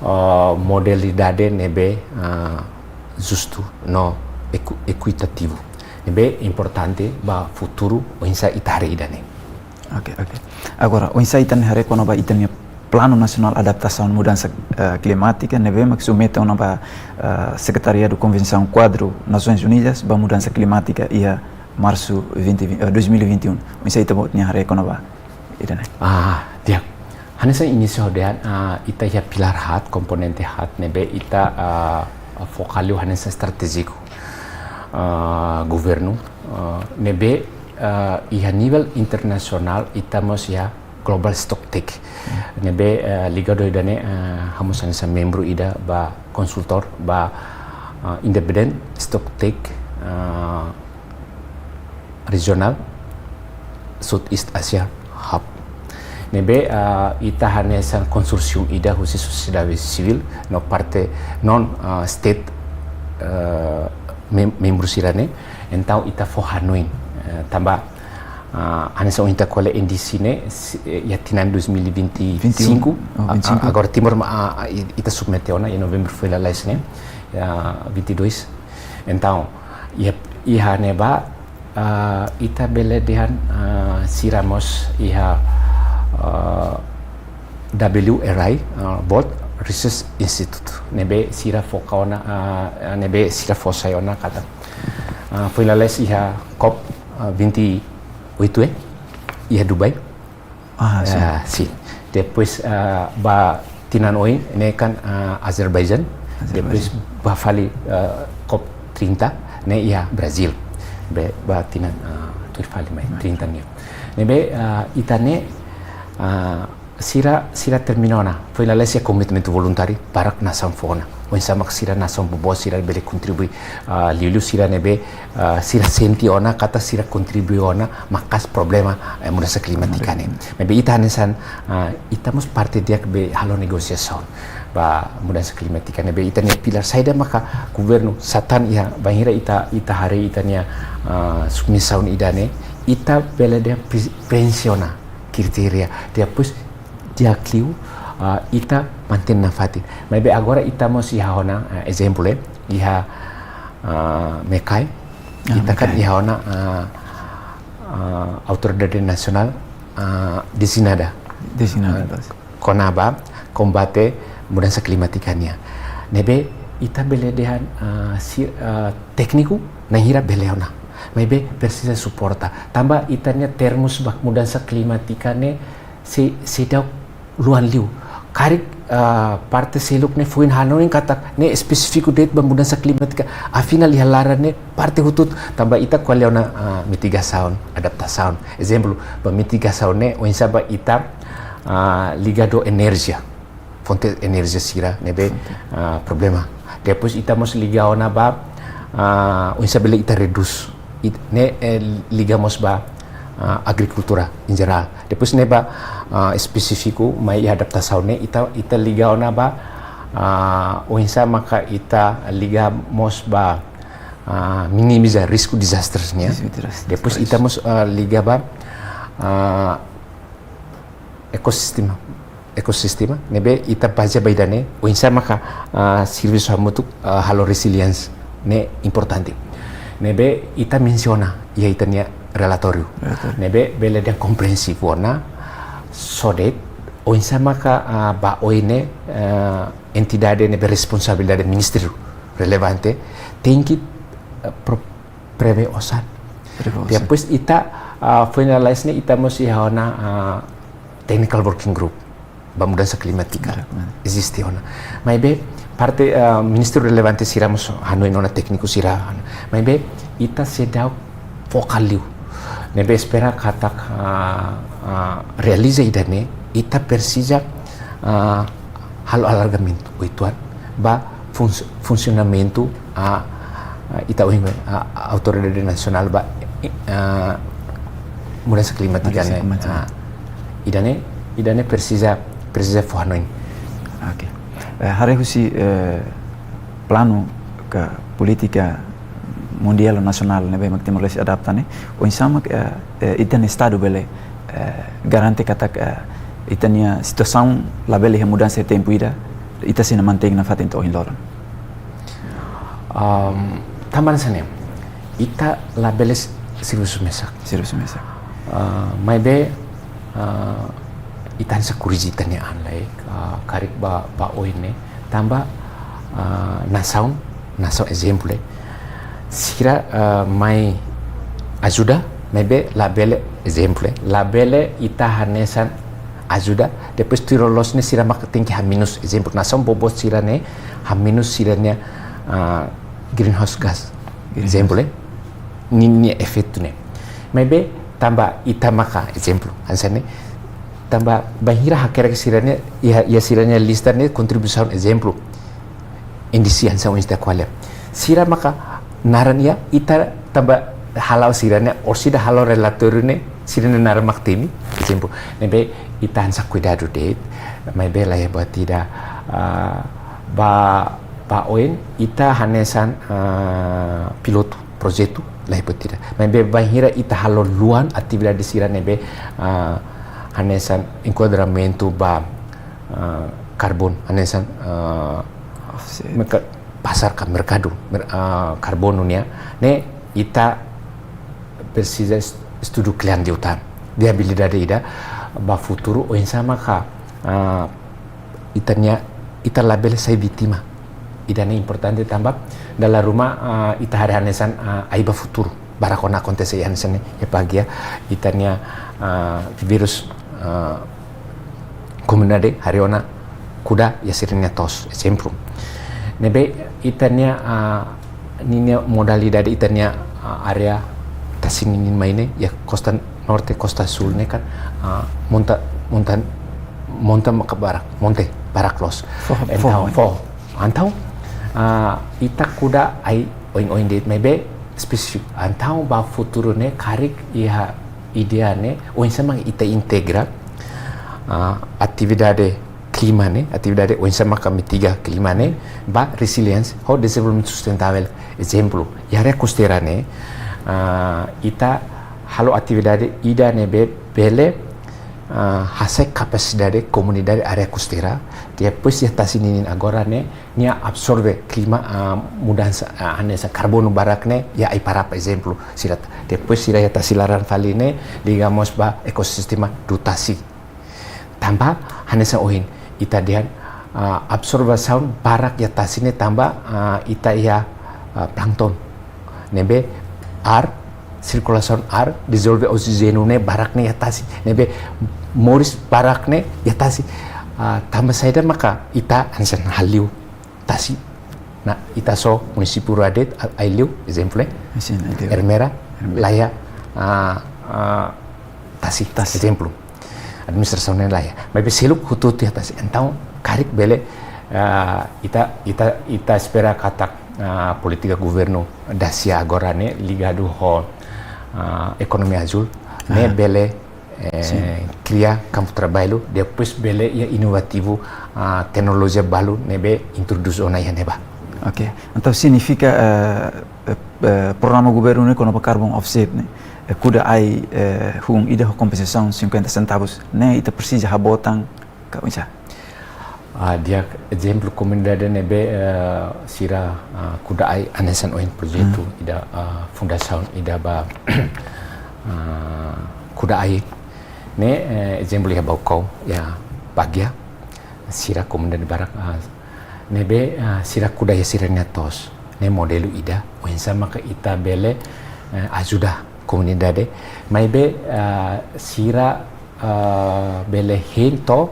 ah, modalidade ne'ebé, ah, justu no eku-, ekuitativu. Ne'ebé importante ba futuru oinsá ita haree ida-ne'e. Oke, oke. Agora, oinsá ita-nia haree kona-ba ita-nia Planu Nasionál Adaptasaun Mudansa, eh, Klimátika, ne'ebé mak submete ona ba, eh, Sekretariadu Konvensaun Kuadru Nasoins Unidas ba Mudansa Klimátika iha Marsu vinte, eh, dois mil e vinte e um. Oinsá ita-boot nia haree kona-ba ida-ne'e? Ah, di'ak. Hanesan inísiu ha'u dehan, ah, ita iha pilár haat, komponente haat, ne'ebé ita, ah, foka liu hanesan estratéjiku, ah, governu, ah, ne'ebé, ah, iha nivel internasionál ita mós iha Global Stocktake. Ne'ebé, ah, ligadu ida-ne'e, ah, ha'u mós hanesan membru ida ba konsultór ba, ah, Independent Stocktake, ah, Regional Southeast Asia Hub. Ne'ebé, ah, ita hanesan konsorsium ida husi sosiedade sivíl no parte non, ah, state, ah, mem-, membru sira-ne'e, entaun ita fó hanoin, eh, tanba, ah, hanesan ohin ita ko'alia N D C ne'e, si-, eh, iha tinan dois mil e vinte e cinco, Vinte e um. Oh, ah, vinte e cinco. Ah, agora Timor, ah, ah, i-, ita submete ona iha novembru foin lalais ne'e, iha vinte e dois. Entaun, iha, iha ne'ebá, ah, ita bele dehan, ah, sira mós iha, ah, W R I, ah, World Resources Institute. Ne'ebé sira foka ona, ah, ne'ebé sira fó sai ona katak, ah, foin lalais iha COP, ah, vinte e oito, eh, iha Dubai. Ah, sin. Ah, sin. Depois, ah, ba tinan oin, ne'e kan, ah, Azerbaijan. Azerbaijan. Depois ba fali, ah, COP trinta, ne'e iha Brazil. Be, ba tinan, ah, tuir fali mai, Ah. trinta nian. Ne'ebé, ah, ita-nia, ah, sira, sira termina ona. Foin lalais iha komitmentu voluntáriu, barak nasaun fó ona. Oinsá mak sira nasaun boboot sira bele kontribui, ah, liuliu sira ne'ebé, ah, sira sente ona katak sira kontribui ona maka'as problema, eh, mudansa klimátika ne'e. Maibé ita hanesan, ah, ita mós parte di'ak be halo negosiasaun ba mudansa klimátika ne'ebé ita-nia pilár saida maka governu satan iha bainhira ita, ita haree ita-nia, ah, submisaun ida-ne'e, ita bele dehan pre-, preenxe ona kritéria. Depois di'ak liu, ah, ita mantein nafatin. Maibé agora ita mós iha ona, ah, ezemplu, eh, iha, ah, MECAI, Ah, ita kan MECAI. Iha ona, ah, ah, Autoridade Nasionál, ah, Dezignada. Dezignada, Ah, pas. Kona-ba kombate mudansa klimátika nian. Ne'ebé ita bele dehan, ah, si, ah, tékniku na'in hira bele ona. Maibé presiza suporta. Tanba ita-nia termus ba mudansa klimátika ne'e sei, seidauk luan liu. Karik, ah, parte seluk ne'e foin hanoin katak ne'e espesífiku de'it ba mudansa klimátika. Afinál iha laran ne'e parte hotu-hotu tanba ita ko'alia ona, ah, mitigasaun, adaptasaun. Ezemplu, ba mitigasaun ne'e oinsá ba ita, ah, ligadu enerjia. Fonte enerjia sira ne'ebé, Fonte. ah, problema. Depois ita mós liga ona ba, ah, oinsá bele ita redús. It-, ne'e, eh, liga mós ba, ah, agrikultura em geral. Depois ne'e ba, ah, espesífiku mai adaptasaun ne'e ita, ita liga ona ba, ah, oinsá maka ita liga mós ba, ah, minimiza risku dezastres nian. Risku dezastres. Depois ita mós, ah, liga ba, ah, ekosistema. Ekosistema, ne'ebé ita bazeia ba ida-ne'e, oinsá maka, ah, servisu hamutuk, ah, halo resilience, ne'e importante. Ne'ebé ita mensiona iha ita-nia relatóriu. Relatóriu. Ne'ebé bele dehan komprensivu ona, só de'it, oinsá maka, ah, ba oin ne'e, ah, entidade ne'ebé responsabilidade ministériu relevante, tenke, ah, pro-, prevee osan. Prevee osan. Depois ita, ah, foin lalais ne'e ita mós iha ona, ah, technical working group ba mudansa klimátika. Mudansa klimátika. Eziste ona. Maibé parte, ah, ministériu relevante sira mós hanoin ona, tékniku sira. Maibé ita seidauk foka liu. Ne'ebé espera katak, ah, ah, realiza ida-ne'e, ita presiza, ah, halo alargamentu uitoan ba funs-, funsionamentu, ah, Ah, ita ohin, ah, autoridade nasionál ba, eh, ah, mudansa klimátika ne'e. Mudansa klimátika. Ah, ida-ne'e, ida-ne'e presiza, presiza fó hanoin. Oke. Eh, haree husi, eh, planu ka polítika mundiál nasionál ne'ebé mak Timor-Leste adapta ne'e, oinsá mak, eh, eh, ita-nia estadu bele, eh, garante katak, eh, ita-nia situasaun labele iha mudansa tempu ida, ita sei mantein nafatin to'o ohin loron. Am, tanba hanesan ne'e, ita labele servisu mesak. Servisu mesak. Ah, maibé, ah, ita hanesan korrije ita-nia an lai, ah, karik ba, ba oin ne'e, tanba, ah, nasaun, nasaun ezemplu, eh. Sira, ah, mai ajuda, maibé labele ezemplu, eh. Labele ita hanesan ajuda, depois tuir loloos ne'e sira mak tenke hamenus, ezemplu, nasaun boboot sira-ne'e, hamenus sira-nia, ah, greenhouse gas. Greenhouse. Ezemplu, eh, ninia efeitu ne'e. Maibé tanba ita maka, ezemplu, hanesan ne'e, tanba bainhira hakerek sira-nia, iha, iha sira-nia lista ne'e kontribuisaun, ezemplu, indísiu hanesan ohin ita ko'alia. Sira maka naran iha, ita tanba hala'o sira-nia, orsida halo relatóriu ne'e, sira-nia naran mak temi, ezemplu. Ne'ebé ita hanesan kuidadu de'it, maibé laiha buat ida, ah, ba, ba oin, ita hanesan, ah, pilotu, projetu, laiha buat ida. Maibé bainhira ita halo luan atividade sira ne'ebé, ah, hanesan enkuadramentu ba, ah, karbonu, hanesan, ah, Offset. Merka-, pasar ka merkadu, mer-, ah, karbonu nian, ne'e ita presiza est-, estudu kle'an liután. Viabilidade ida ba futuru oinsá maka, ah, ita-nia, ita labele sai vítima. Ida-ne'e importante tanba dala ruma, ah, ita haree hanesan, ah, ai ba futuru. Barak ona akontese hanesan ne'e, iha Pagea, ita-nia, ah, vírus, ah, komunidade haree ona kuda iha sira-nia to'os, ezemplu. Ne'ebé ita-nia, ah, ninia modalidade ita-nia, ah, área tasi ninin mai ne'e, iha kosta norte, kosta súl ne'e kan, ah, monta, monta, monta maka barak, monte barak loos. Foho, entaun, foho. Foho. Entaun, ah, ita kuda ai oin-oin de'it maibé espesífiku. Entaun ba futuru ne'e karik iha ideia ne'e, oinsá mak ita integra, ah, atividade klima ne'e, atividade oinsá maka mitiga klima ne'e, ba resilience ho dezenvolvimentu sustentável. Ezemplu, iha área kosteira ne'e, ah, ita halo atividade ida ne'ebé bele, ah, hasai kapasidade komunidade área kosteira, depois iha tasi ninin agora ne'e, nia absorve klima, ah, mudansa, ah, hanesan karbonu barak ne'e, iha Aipara, ezemplu, sira. Depois sira iha tasi laran fali ne'e, liga mós ba ekosistema du'ut tasi. Tanba, hanesan ohin, ita dehan, ah, absorvasaun barak iha tasi ne'e tanba, ah, ita iha, ah, plankton. Ne'ebé ar, sirkulasaun ar, dizolve oksijéniu ne'e barak ne'e iha tasi. Ne'ebé moris barak ne'e iha tasi. Ah, tanba saida maka ita hanesan haliu tasi. Nah, ita só munisípiu rua de'it, a-, Aileu, ezemplu, eh. Sin, Aileu. Ermera, Ermera. Laiha, ah, ah, tasi, Tasi. Ezemplu. Administrasaun ne'e laiha. Maibé seluk hotu-hotu iha tasi. Entaun, karik bele, ah, ita, ita, ita espera katak, ah, polítika governu dasia agora ne'e ligadu ho, ah, ekonomia azúl, ne'e Ah. bele, eh, Sin. kria kampu traballu, depois bele iha inovativu, ah, teknolojia balu ne'ebé introdús ona iha ne'ebá. Oke. Entaun signifika, eh, eh, eh, programa governu ne'e kona-ba carbon offset ne'e, eh, kuda ai, eh, hun ida ho kompensasaun cinquenta centavos ne'e ita presiza haboot tan ka oinsá? Ah, di'ak, ezemplu komunidade ne'ebé, eh, sira, ah, kuda ai hanesan ohin projetu Hmm. ida, ah, fundasaun ida ba, ah, kuda ai. Ne'e, eh, ezemplu iha Baucau, iha Pagea, sira komunidade barak, ah, ne'ebé, ah, sira kuda iha sira-nia to'os. Ne'e modelu ida, oinsá maka ita bele, eh, ajuda komunidade. Maibé, ah, sira, ah, bele hein to'o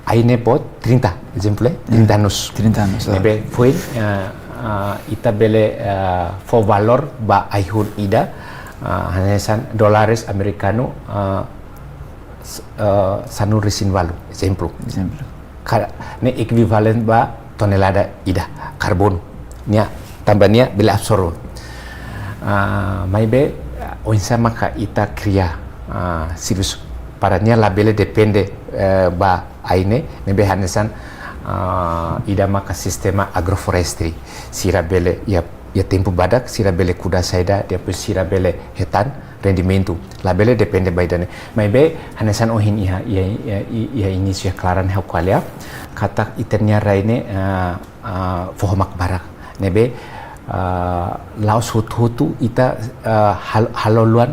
ai ne'e boot trinta, ezemplu, eh, Hmm. trinta anus. Trinta anus, ah. Ne'ebé foin, ah, ah, ita bele, ah, fó valór ba ai-hun ida, ah, hanesan dólares amerikanu, ah, s-, ah, sanulu-resin-ualu, ezemplu. Ezemplu. Kar-, ne'e ekuivalente ba tonelada ida karbonu. Nia tanba nia bele absorve. Ah, maibé, ah, oinsá maka ita kria, ah, servisu para nia labele depende, eh, ba ai ne'e, ne'ebé hanesan, ah, ida maka sistema agroforestry. Sira bele, iha, iha tempu badak, sira bele kuda saida, depois sira bele hetan rendimentu. Labele depende ba ida-ne'e. Maibé, hanesan ohin iha, iha, iha, iha inísiu iha klaran ha'u ko'alia, katak ita-nia rai ne'e, ah, ah, foho mak barak. Ne'ebé, ah, la'ós hotu-hotu ita, ah, hal-, halo luan,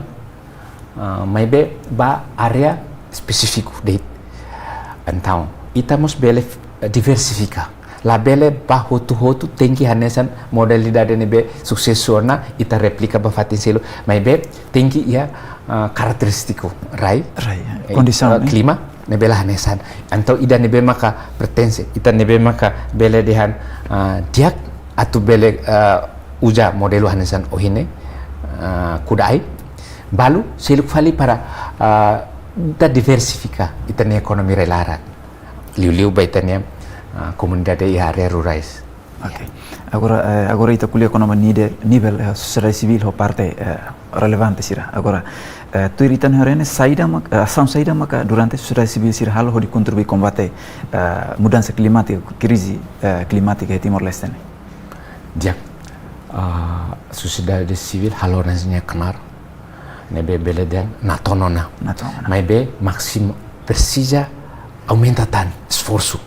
ah, maibé ba área espesífiku de'it. Entaun, ita mós bele, eh, diversifika. Labele ba hotu-hotu tenke hanesan modalidade ne'ebé susesu ona, ita replika ba fatin seluk. Maibé tenke iha, ah, karakterístiku rai, rai, eh, kondisaun, eh, eh, klima ne'ebé la hanesan. Entaun ida ne'ebé maka pertense, ida ne'ebé maka bele dehan, ah, di'ak atu bele, ah, uza modelu hanesan ohin ne'e, ah, kuda ai. Balu seluk fali para, ah, ita diversifika ita-nia ekonomia rai laran. Liuliu ba ita-nia, ah, komunidade iha área rurais. Ok. Ya. Agora, eh, agora ita ko'alia kona-ba nide-, nivel, eh, sosiedade sivíl ho parte, eh, relevante sira. Agora, eh, tuir ita-nia haree ne'e, saida mak-, eh, asaun saida maka durante sosiedade sivíl sira halo hodi kontribui kombate, eh, mudansa klimátika, krize, eh, klimátika iha Timor-Leste ne'e? Di'ak, ah, sosiedade sivíl halo ona nia knaar, ne'ebé bele dehan natoon ona. Natoon ona. Maibé másimu presiza aumenta tan esforsu.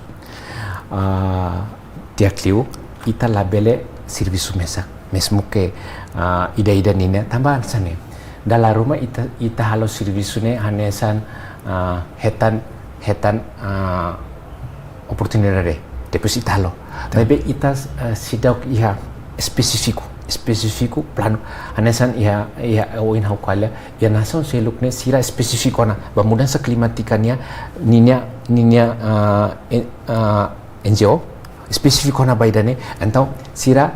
Ah, di'ak liu, ita labele servisu mesak. Mezmu ke, ah, ida-ida ninia tanba hanesan ne'e. Dala ruma ita, ita halo servisu ne'e hanesan, ah, hetan, hetan, ah, oportunidade. Depois ita halo. Tá. Maibé ita, eh, seidauk iha espesífiku, espesífiku planu. Hanesan iha, iha ohin ha'u ko'alia, iha nasaun seluk ne'e sira espesífiku ona ba mudansa klimátika nian, ninia, ninia, ah, en-, ah, N G O, espesífiku ona ba ida-ne'e. Entaun, sira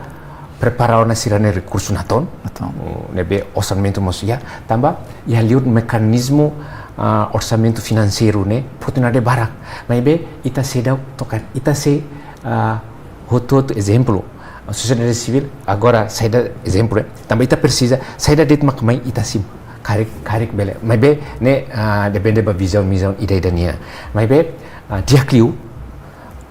prepara ona sira-nia rekursu natoon. Natoon. Oh, ne'ebé orsamentu mós iha, tanba iha liur mekanizmu, ah, orsamentu finanseiru ne'e, oportunidade barak. Maibé, ita seidauk to'o karik, ita sei, ah, hotu-hotu ezemplu. Sosiedade sivíl, agora saida ezemplu, eh. Tanba ita presiza, saida de'it mak mai ita simu. Karik, karik bele. Maibé, ne'e, ah, depende ba vizaun, mizaun ida-ida nian. Maibé, ah, di'ak liu,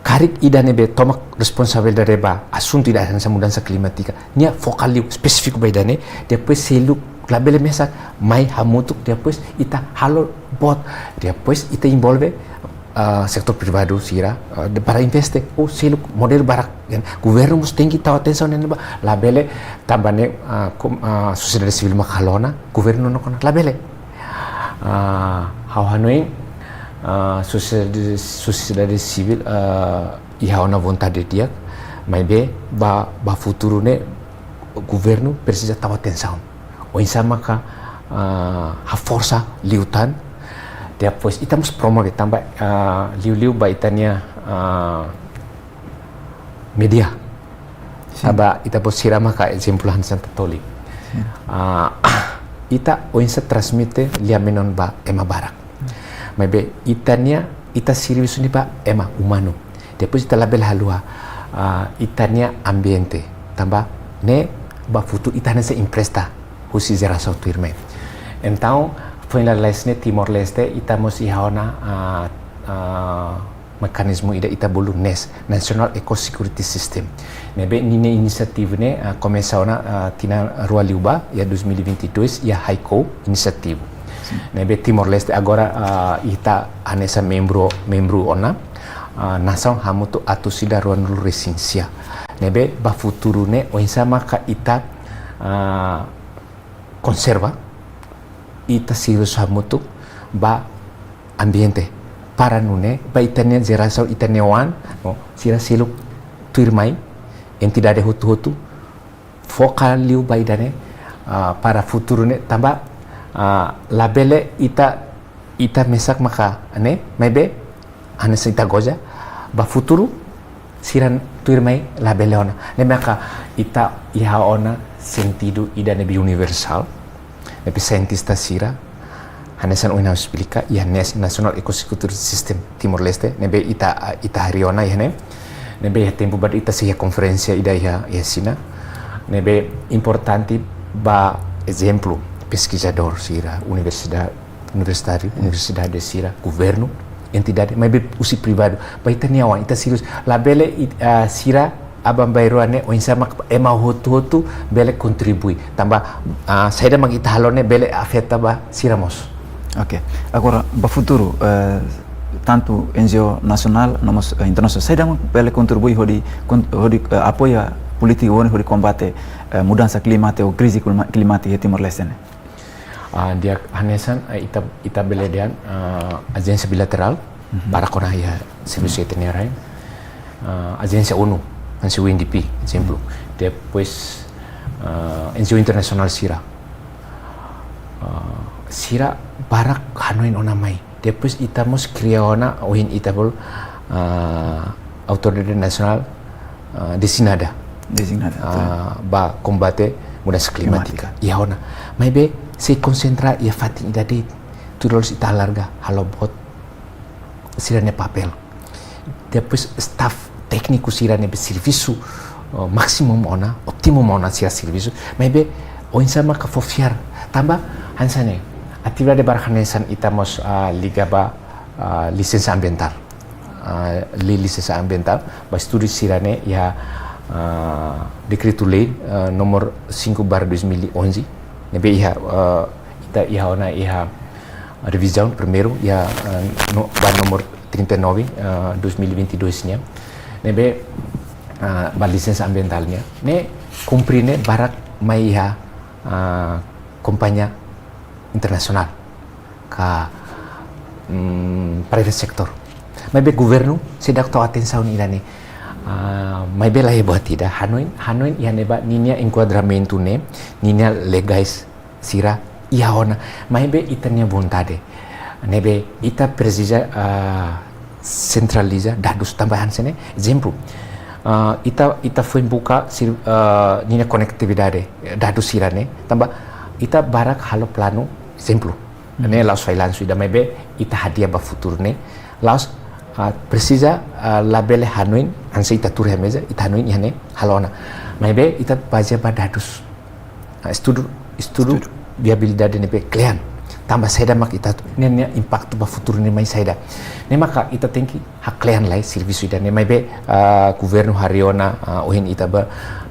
karik ida ne'ebé tomak responsabilidade ba asuntu ida hanesan mudansa klimátika, nia foka liu espesífiku ba ida-ne'e, depois seluk labele mesak, mai hamutuk, depois ita halo boot, depois ita envolve, ah, setór privadu sira, ah, de, para investe, ou seluk modelu barak, kan? Governu mós tenke tau atensaun ne'e ba, labele tanba ne'e, ah, kom-, ah, sosiedade sivíl mak halo ona, governu nakonu, labele. Ah, ha'u hanoin, ah, sosiedade, sosiedade sivíl, ah, iha ona vontade di'ak, maibé ba, ba futuru ne'e governu presiza tau atensaun. Oinsá maka, ah, haforsa liután, depois ita mós promove tanba, ah, liuliu ba ita-nia, ah, média. Sin. Tanba ita-boot sira maka ezemplu hanesan Tatoli. Sin. Ah, ita oinsá transmite lia-menon ba ema barak. Maibé ita-nia, ita servisu ne'e ba ema umanu. Depois ita labele haluha, ah, ita-nia ambiente. Tanba ne'e ba futuru ita hanesan empresta husi jerasaun tuirmai. Entaun, foin lalais ne'e Timor-Leste, ita mós iha ona, ah, ah, mekanizmu ida ita bolu NES, National Eco Security System. Ne'ebé ninia inisiativa ne'e, ah, komesa ona, ah, tinan rua liubá, iha dois mil e vinte e dois, iha Haikou inisiativa. Sin. Ne'ebé Timor-Leste agora, ah, ita hanesan membru, membru ona, ah, nasaun hamutuk atus ida ruanulu resin sia. Ne'ebé ba futuru ne'e oinsá maka ita, ah, konserva ita servisu hamutuk ba ambiente. Para nune'e, ba ita-nia jerasaun, ita-nia oan, no, sira seluk tuirmai, entidade hotu-hotu, foka liu ba ida-ne'e, ah, para futuru ne'e, tanba, ah, labele ita, ita mesak maka ne'e, maibé, hanesan ita goza, ba futuru, sira tuirmai labele ona. Ne'e maka ita iha ona sentidu ida ne'ebé universál, ne'ebé sientista sira, hanesan ohin ha'u esplika, iha NES, National Eco Security System Timor-Leste, ne'ebé ita, ita harii ona iha ne'e, ne'ebé iha tempu badak ita sei iha konferénsia ida iha, iha Xina, Ne'ebé importante ba ezemplu, peskizadór sira, universidade, universitáriu, universidade sira, governu, entidade, maibé husi privadu. Ba ita-nia oan, ita sériu, labele it-, ah, sira aban-bainrua ne'e, oinsá mak ema hotu-hotu bele kontribui. Tanba, ah, saida mak ita halo ne'e bele afeta ba sira mós. Oke. Agora, ba futuru, eh, tantu N G O nasionál, no mós, eh, internasionál, saida mak bele kontribui hodi, kon-, hodi, eh, apoia polítika governu hodi kombate, eh, mudansa klimátika ou krize klima-, klimátika iha Timor-Leste ne'e? Ah, di'ak, hanesan, eh, ita, ita bele dehan, ah, ajénsia bilaterál, Mhm. para kona iha servisu Mhm. ita-nia rain. Ah, ajénsia ONU, hanesan U N D P, ezemplu. Mhm. Depois, ah, N G O internasionál sira. Ah, sira barak hanoin ona mai. Depois ita mós kria ona ohin ita bolu, ah, autoridade nasionál, ah, designada. Designada, Ah, ba kombate mudansa klimátika. Klimátika. Iha ona. Maibé sei konsentra iha fatin ida de'it, tuir loloos ita alarga, halo boot sira-nia papél. Depois staff tékniku sira ne'ebé servisu, oh, másimu ona, ótimu ona sira servisu. Maibé oinsá maka fó fiar. Tanba hanesan ne'e, atividade barak hanesan ita mós, ah, liga ba, ah, lisensa ambientál. Ah, lei lisensa ambientál, ba estudu sira-ne'e iha, ah, dekretu-lei, ah, númeru cinco barra dois mil e onze, ne'ebé iha, ah, ita iha ona iha revizaun primeiru iha, ah, no, ba númeru trinta e nove, ah, dois mil e vinte e dois nian. Ne'ebé, ah, ba lisensa ambientál nian. Ne'e kumpre ne'e barak mai iha, ah, kompañia internasionál ka, mm, private sector. Maibé governu seidauk tau atensaun ida-ne'e. Ah, maibé laiha buat ida, hanoin, hanoin iha ne'ebá ninia enkuadramentu ne'e, ninia legais sira iha ona. Maibé ita-nia vontade. Ne'ebé ita presiza, ah, sentraliza dadus tanba hanesan ne'e. Ezemplu, ah, ita, ita foin buka sir-, ah, ninia konektividade, dadus sira-ne'e. Tanba ita barak halo planu, ezemplu. Hmm. Ne'e la'ós fallansu ida maibé ita hadi'a ba futuru ne'e. La'ós, ah, presiza, ah, labele hanoin, hanesan ita tuur iha meza, ita hanoin iha ne'e halo ona. Maibé ita bazeia ba dadus. Ah, estudu, estudu Estudu. viabilidade ne'ebé kle'an. Tanba saida mak ita atu, ne'e, ne'e impaktu ba futuru ne'e mai saida. Ne'e maka ita tenke hakle'an lai servisu ida-ne'e maibé, ah, governu harii ona, ah, ohin ita ba,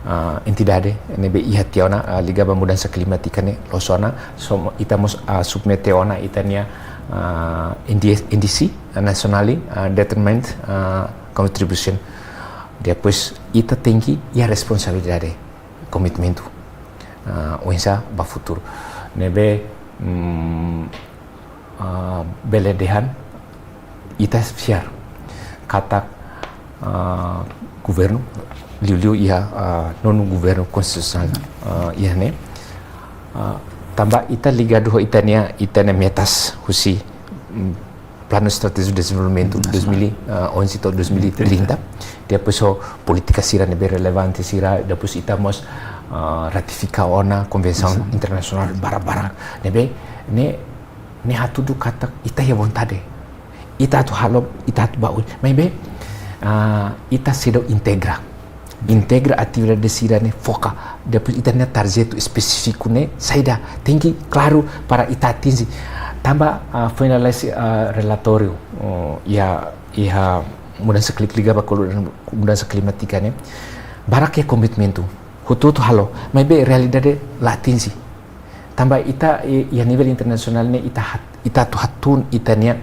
ah, entidade ne'ebé iha tiha ona, ah, liga ba mudansa klimátika ne'e loos ona, so ita mós, ah, submete ona ita-nia, ah, N D S, N D C, ah, nasionál, ah, determined, ah, contribution. Depois ita tenke iha responsabilidade, komitmentu, ah, oinsá ba futuru. Ne'ebé, mm, ah, bele dehan ita fiar katak, ah, governu, liuliu iha, ah, nonu governu konstitusionál, ah, iha ne'e. Ah, tanba ita ligadu ho ita-nia, ita-nia metas husi, mm, Planu Estratéjiku Dezenvolvimentu Nasionál. dois mil e onze to'o dois mil e trinta. Depois ho polítika sira ne'ebé relevante sira, depois ita mós, ah, ratifika ona konvensaun Nasionál. internasionál barak-barak. Ne'ebé, ne'e, ne'e hatudu katak ita iha vontade. Ita atu halo, ita atu ba oin. Maibé, ah, ita seidauk integra. Integra atividade sira-ne'e, foka. Depois ita-nia tarjetu espesífiku ne'e saida, tenke klaru para ita atinje. Tanba, ah, finaliza, ah, relatóriu, oh, iha, iha mudansa kli-, liga ba kolu-, mudansa klimátika ne'e. Barak iha komitmentu. Hotu-hotu halo. Maibé realidade la atinje. Tanba ita, i-, iha nivel internasionál ne'e ita hat-, ita atu hatún ita-nia,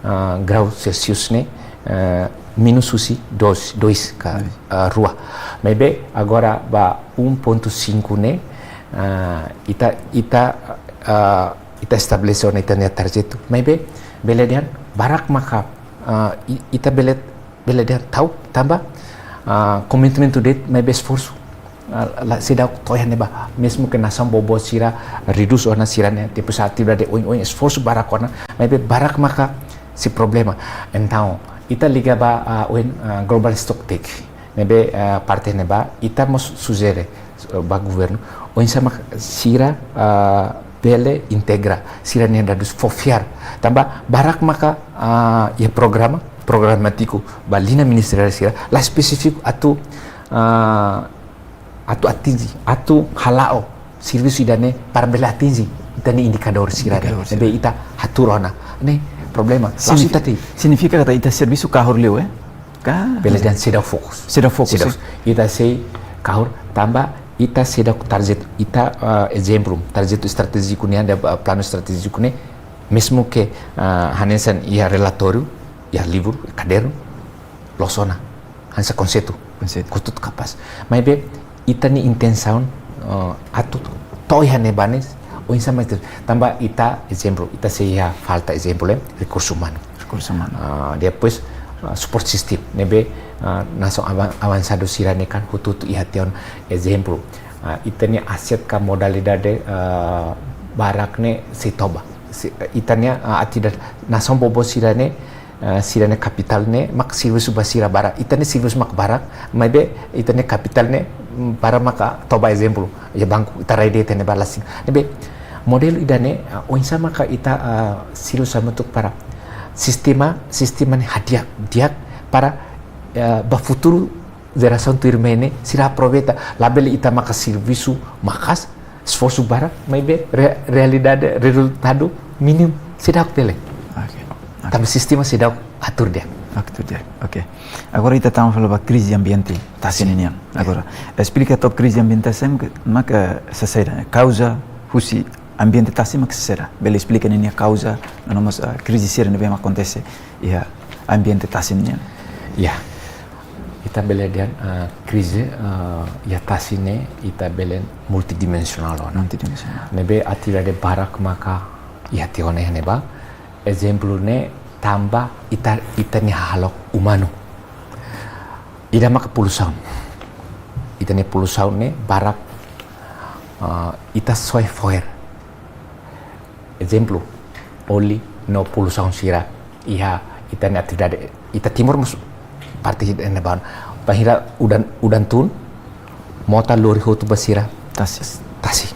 ah, grau Celsius ne'e, ah, menus husi dois, dois ka, Dois. ah, rua. Maibé agora ba um ponto cinco ne'e, ah, ita, ita, ah, ita estabelese ona ita-nia tarjetu. Maibé bele dehan barak maka, ah, i-, ita bele bele dehan ta'uk tanba, ah, komitmentu de'it maibé esforsu, ah, la seidauk to'o iha ne'ebá, mezmu ke nasaun boboot sira redús ona sira-nia, depois atividade oin-oin esforsu barak ona, maibé barak maka sei problema. Entaun, ita liga ba, ah, oin, ah, Global Stocktake, ne'ebé, ah, parte ne'ebá, ita mós sujere, eh, ba governu, oinsá mak sira, ah, bele integra sira-nia dadus fó fiar. Tanba barak maka, ah, iha programa, programátiku, ba liña ministeriál sira, la espesífiku atu, ah, atu atinji, atu hala'o servisu ida-ne'e para bele atinji ita-nia indikadór sira-ne'e. Indikadór sira. Ne'ebé ita hatuur ona. Ne'e problema. La'ós ita de'it. Signifika katak ita servisu kahur liu, eh? Ka? Bele dehan seidauk fokus. Seidauk fokus, seidauk, eh? Ita sei kahur tanba ita seidauk target, ita, eh, ezemplu, target estratéjiku nian, eh, planu estratéjiku ne'e, mezmu ke, eh, hanesan iha relatóriu, iha livru, kadernu, loos ona. Hanesan konseitu. Konseitu. Hotu-hotu kapás. Maibé, ita-nia intensaun, eh, atu to'o iha ne'ebá ne'e, oinsá mak ita, tanba ita, ezemplu, ita sei iha falta, ezemplu, eh, rekursu umanu. Rekursu umanu. Ah, depois, ah, support system. Ne'ebé, ah, nasaun avan-, avansadu sira-ne'e kan hotu-hotu iha tiha ona, ezemplu. Ah, ita-nia aset ka modalidade, ah, barak ne'e sei toba. Se-, ita-nia, ah, atividade nasaun boboot sira-ne'e, eh, sira-nia kapitál ne'e mak servisu ba sira barak. Ita-nia servisu mak barak, maibé ita-nia kapitál ne'e, mm, barak maka toba, ezemplu, iha banku, ita rai de'it iha ne'ebá la simu. Ne'ebé modelu ida-ne'e, eh, oinsá maka ita, eh, servisu hamutuk para sistema, sistema ne'e hadi'a, di'ak para, eh, ba futuru jerasaun tuirmai ne'e sira aproveita, labele ita maka servisu maka'as, esforsu barak, maibé re-, realidade, rezultadu mínimu, seidauk bele. Oke, oke. Tanba sistema seidauk atur di'ak. Atur di'ak, oke. Agora ita tama fali ba krize ambiente tasi ninian. Sin. Ya. Agora, esplika to'ok krize ambiente tasi maka, maka saida, kauza husi ambiente tasi maka saida. Bele esplika ninia kauza, no mós, ah, krize sira ne'ebé mak akontese iha ambiente tasi nian. Ya. Ita bele dehan, ah, krize, ah, iha tasi ne'e, ita bele multidimensionál ona. Multidimensionál. Ne'ebé atividade barak maka iha tiha ona iha ne'ebá. Ezemplu ne'e tanba ita, ita-nia hahalok umanu. Ida maka poluisaun. Ita-nia poluisaun ne'e barak, ah, ita soe fo'er. Ezemplu, oli no poluisaun sira iha ita-nia atividade. Ita Timor mós parte ida ne'ebá. Bainhira udan, udan tun, mota lori hotu ba sira. Tasi. Tasi.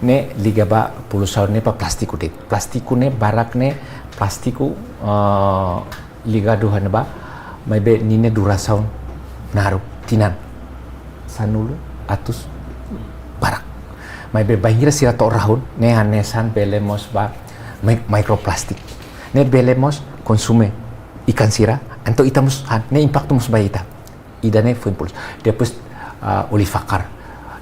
Ne'e liga ba poluisaun ne'e ba plástiku de'it. Plástiku ne'e barak ne'e, plástiku, eh, ligadu iha ne'ebá, maibé ninia durasaun naruk tinan sanulu atus barak. Maibé bainhira sira to'o rahun, ne'e hanesan bele mós ba mi-, mikroplastik. Ne'e bele mós konsume ikan sira, entaun ita mós han, ne'e impaktu mós ba ita. Ida-ne'e foin poluisaun. Depois, ah, oli fakar.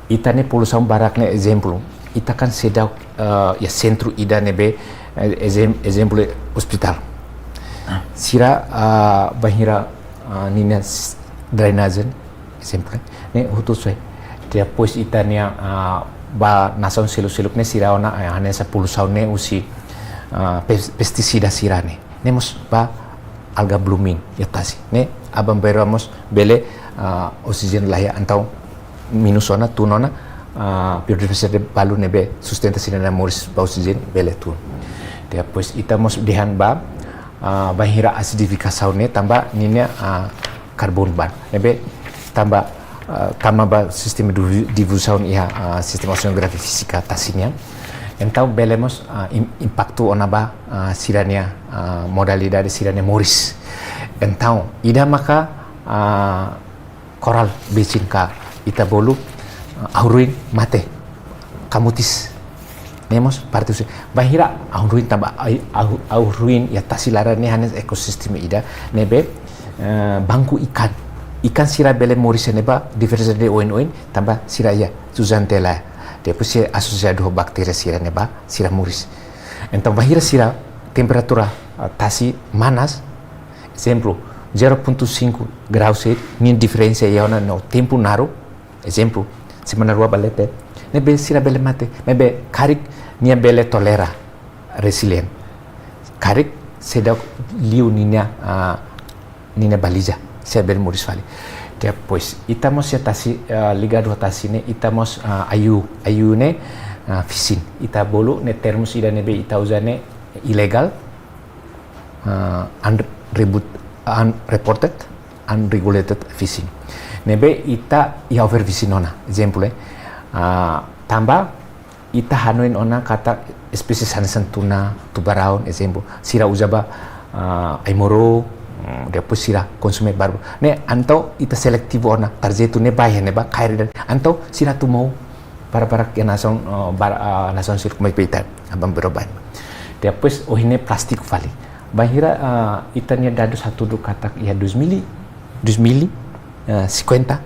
Ita-nia poluisaun barak ne'e ezemplu. Ita kan seidauk, ah, iha sentru ida ne'ebé, eh, ezem-, ezemplu ospitál. Ah. Sira, ah, bainhira, ah, ninia s-, drenajen, ezemplu, ne'e hotu soe. Depois ita-nia, ah, ba nasaun seluk-seluk ne'e sira ona, eh, hanesan poluisaun ne'e husi, ah, pes-, pestisida sira-ne'e. Ne'e mós ba alga blooming iha tasi. Ne'e aban-bainrua mós bele, ah, oksijéniu la iha, entaun minus ona, tun ona, ah, biodiversidade balu ne'ebé sustenta sira-nia moris ba oksijéniu bele tun. Depois ita mós dehan ba, ah, bainhira asidifikasaun ne'e tanba ninia, ah, karbonu barak. Ne'ebé tanba, ah, tama ba sistema difu-, difuzaun iha, ah, sistema oseanográfiku fízika tasi nian. Entaun bele mós, ah, im-, impaktu ona ba, ah, sira-nia, ah, modalidade sira-nia moris. Entaun ida maka, ah, korál basin ka ita bolu, ah, ahu-ruin mate, kamutis. Ne'e mós parte husi. Bainhira ahu-ruin tanba ai-, ahu-, ahu-ruin iha tasi laran ne'e hanesan ekosistema ida ne'ebé, eh, banku ikan. Ikan sira bele moris iha ne'ebá, diversidade oin-oin, tanba sira iha zooxantellae. Depois sira asosiadu ho baktéria sira ne'ebá, sira moris. Entaun bainhira sira temperatura, ah, tasi manas, ezemplu, zero ponto cinco graus sei, nia diferensa iha ona no tempu naruk, ezemplu, semana rua ba leten, ne'ebé sira bele mate, maibé karik nia bele tolera, resilient. Karik seidauk liu ninia, ah, ninia baliza, sira bele moris fali. Depois, ita mós iha tasi, ah, ligadu ho tasi ne'e, ita mós, ah, I U, I U ne'e, ah, fishing. Ita bolu ne'e termus ida ne'ebé ita uza ne'e ilegál, ah, unrebut-, unreported, unregulated fishing. Ne'ebé ita iha overfishing ona, ezemplu, eh. Ah, tanba ita hanoin ona katak espésies hanesan tuna, tubaraun, ezemplu. Sira uza ba, ah, ai-moruk, Depois sira konsume barak. Ne'e entaun ita seletivu ona, tarjetu ne'e ba iha ne'ebá, kaer ida. Entaun sira atu monu para, para ke nasaun, eh, bar-, ah, nasaun sira kumi peita, aban bero bain. Depois ohin ne'e plástiku fali. Bainhira, ah, ita-nia dadus hatudu katak iha dois mil, dois mil, eh, cinquenta,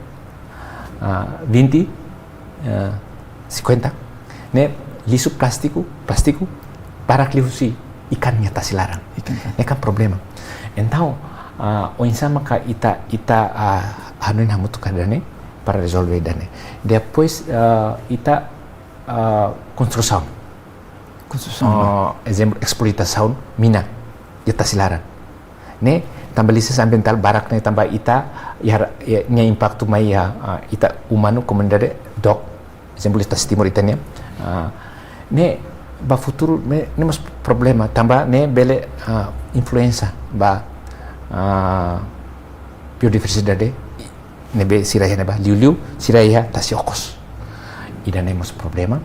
ah, vinte, eh, cinquenta, ne'e lixu plástiku, plástiku barak liu husi ikan nia tasi laran. Ikan, kan. Ne'e kan problema. Entaun, ah, oinsá maka ita, ita, ah, hanoin hamutuk ka ida-ne'e para rezolve ida-ne'e. Depois, ah, ita, ah, konstrusaun. Konstrusaun, ah, ba, ezemplu, esplortasaun mina iha tasi laran. Ne'e tanba lisensa ambientál barak ne'e tanba ita, iha, iha, nia impaktu mai iha, ah, ita umanu, komunidade dook, ezemplu, iha tasi Timor ita-nian. Ah, ne'e ba futuru ne'e, ne'e mós problema tanba ne'e bele, ah, influénsia ba, ah, biodiversidade ne'ebé sira iha ne'ebá, liuliu sira iha tasi okos. Ida-ne'e mós problema.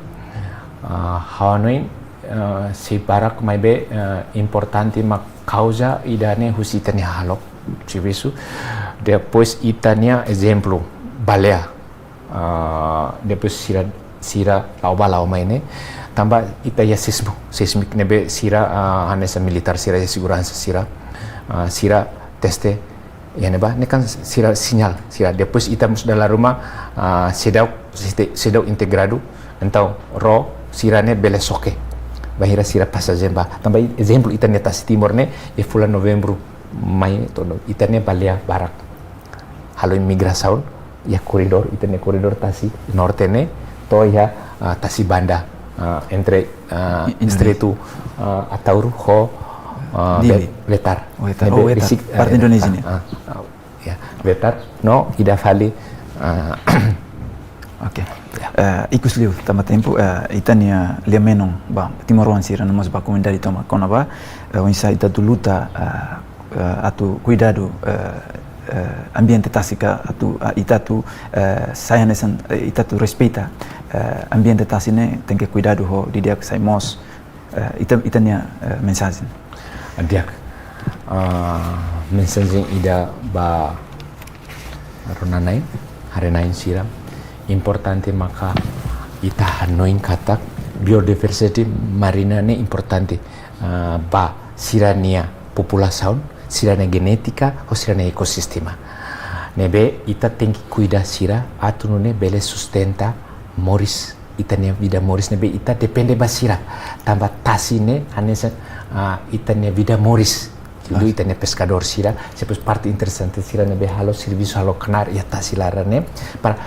Ah, ha'u hanoin, ah, sei barak maibé, ah, importante mak kauza ida-ne'e husi ita-nia hahalok servisu. Depois ita-nia ezemplu, baleia. Ah, depois sira, sira la'o bá la'o mai ne'e. Tanba ita iha seismu, seismik ne'ebé sira, ah, hanesan militár sira iha seguransa sira, ah, sira teste iha ne'ebá, ne'e kan sira sinál, sira. Depois ita mós dala ruma, ah, seidauk, seidauk integradu, entaun ró sira-ne'e bele xoke. Bainhira sira pasajen bá. Tanba ezemplu ita-nia tasi Timor ne'e, iha fulan Novembru mai to'o ita-nia baleia barak halo migrasaun iha koridór, ita-nia koridór tasi norte ne'e, to'o iha, ah, tasi Banda, ah, entre, ah, I-, Indonézia. Estreitu, ah, Ataúro ho, ah, Dili. Be-, Wetar. Wetar. Ne'ebé, oh, Wetar. Besik, parte, eh, Indonézia, ah, ne'e. Ah, ah, ya, Wetar, no ida fali, ah, oke. Ya. Eh, ikus liu, tanba tempu, eh, ita-nia lia-menon ba timoroan sira no mós ba komunidade tomak kona-ba, eh, oinsá ita atu luta, eh, eh, atu kuidadu, eh, eh, ambiente tasi ka atu, ah, ita atu, eh, sai hanesan, eh, ita atu respeita, eh, ambiente tasi ne'e tenke kuidadu ho di'ak sai moos, eh, ita, ita-nia, eh, mensajen. Di'ak, ah, mensajen ida ba rona-na'in, haree-na'in sira, importante maka ita hanoin katak biodiversidade marina ne'e importante, ah, ba sira-nia populasaun, sira-nia jenétika, ho sira-nia ekosistema. Ne'ebé ita tenke kuida sira atu nune'e bele sustenta moris, ita-nia vida moris ne'ebé ita depende ba sira. Tanba tasi ne'e hanesan, ah, ita-nia vida moris. Liuliu ita-nia peskadór sira, depois parte interesante sira ne'ebé halo servisu, halo knaar iha tasi laran ne'e. Para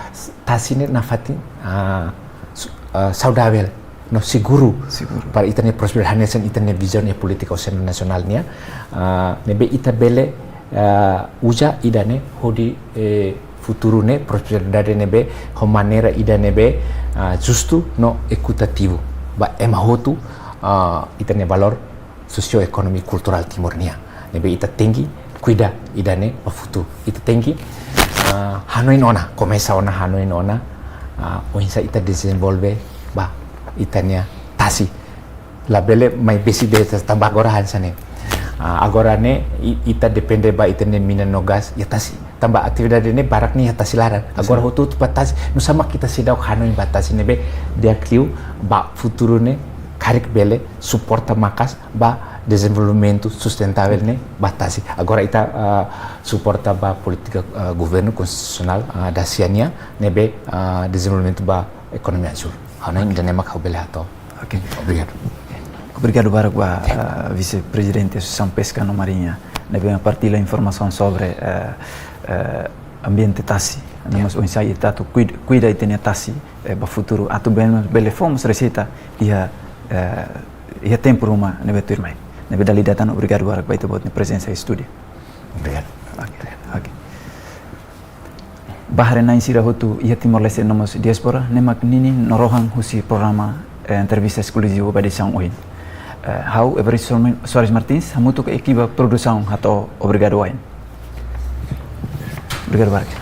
tasi ne'e nafatin, ah, su-, ah, saudavel no seguru. Seguru. Para ita-nia prosperidade hanesan ita-nia vizaun iha polítika oseanu nasionál nian. Ah, ne'ebé ita bele, ah, uza ida-ne'e hodi, eh, futuru ne'e prosperidade ne'ebé ho maneira ida ne'ebé, ah, justu no ekitativu ba ema hotu, ah, ita-nia valór sosioekonomia kulturál Timor nian. Ne'ebé ita tenke kuida ida-ne'e ba futuru. Ita tenke, ah, hanoin ona, komesa ona hanoin ona, ah, oinsá ita dezenvolve ba ita-nia tasi. Labele mai besik-besik tanba agora hanesan ne'e. Ah, agora ne'e i-, ita depende ba ita-nia mina no gás iha tasi. Tanba atividade ne'e barak ne'e iha tasi laran. Agora hotu-hotu ba tasi, nusá mak ita seidauk hanoin ba tasi ne'ebé di'ak liu ba futuru ne'e karik bele suporta maka'as ba dezenvolvimentu sustentável ne'e ba tasi. Agora ita, ah, suporta ba polítika, ah, governu konstitusionál, ah, da sia nian ne'ebé, ah, dezenvolvimentu ba ekonomia azúl. Hanoin ida-ne'e mak ha'u bele hato'o. Oke. Obrigadu. Obrigadu barak ba, eh, Vise-Prezidente Asosiasaun Peska no Mariña, ne'ebé partilla informasaun sobre, eh, eh, ambiente tasi. Ya. No mós oinsá ita atu kuid-, kuida ita-nia tasi, eh, ba futuru atu bele, bele fó mós reseita iha, eh, iha tempu ruma ne'ebé tuirmai. Ne'ebé dala ida tan obrigadu barak ba ita-boot nia prezensa iha estúdiu. Obrigadu. Oke, oke. Ba haree-na'in sira hotu iha Timor-Leste no mós diáspora, ne'e mak ninin no rohan husi programa, eh, entrevista eskluzivu ba edisaun ohin. Eh, ha'u Evaristo Soares Martins, hamutuk ho ekipa produsaun hato'o obrigadu wa'in. Obrigadu barak.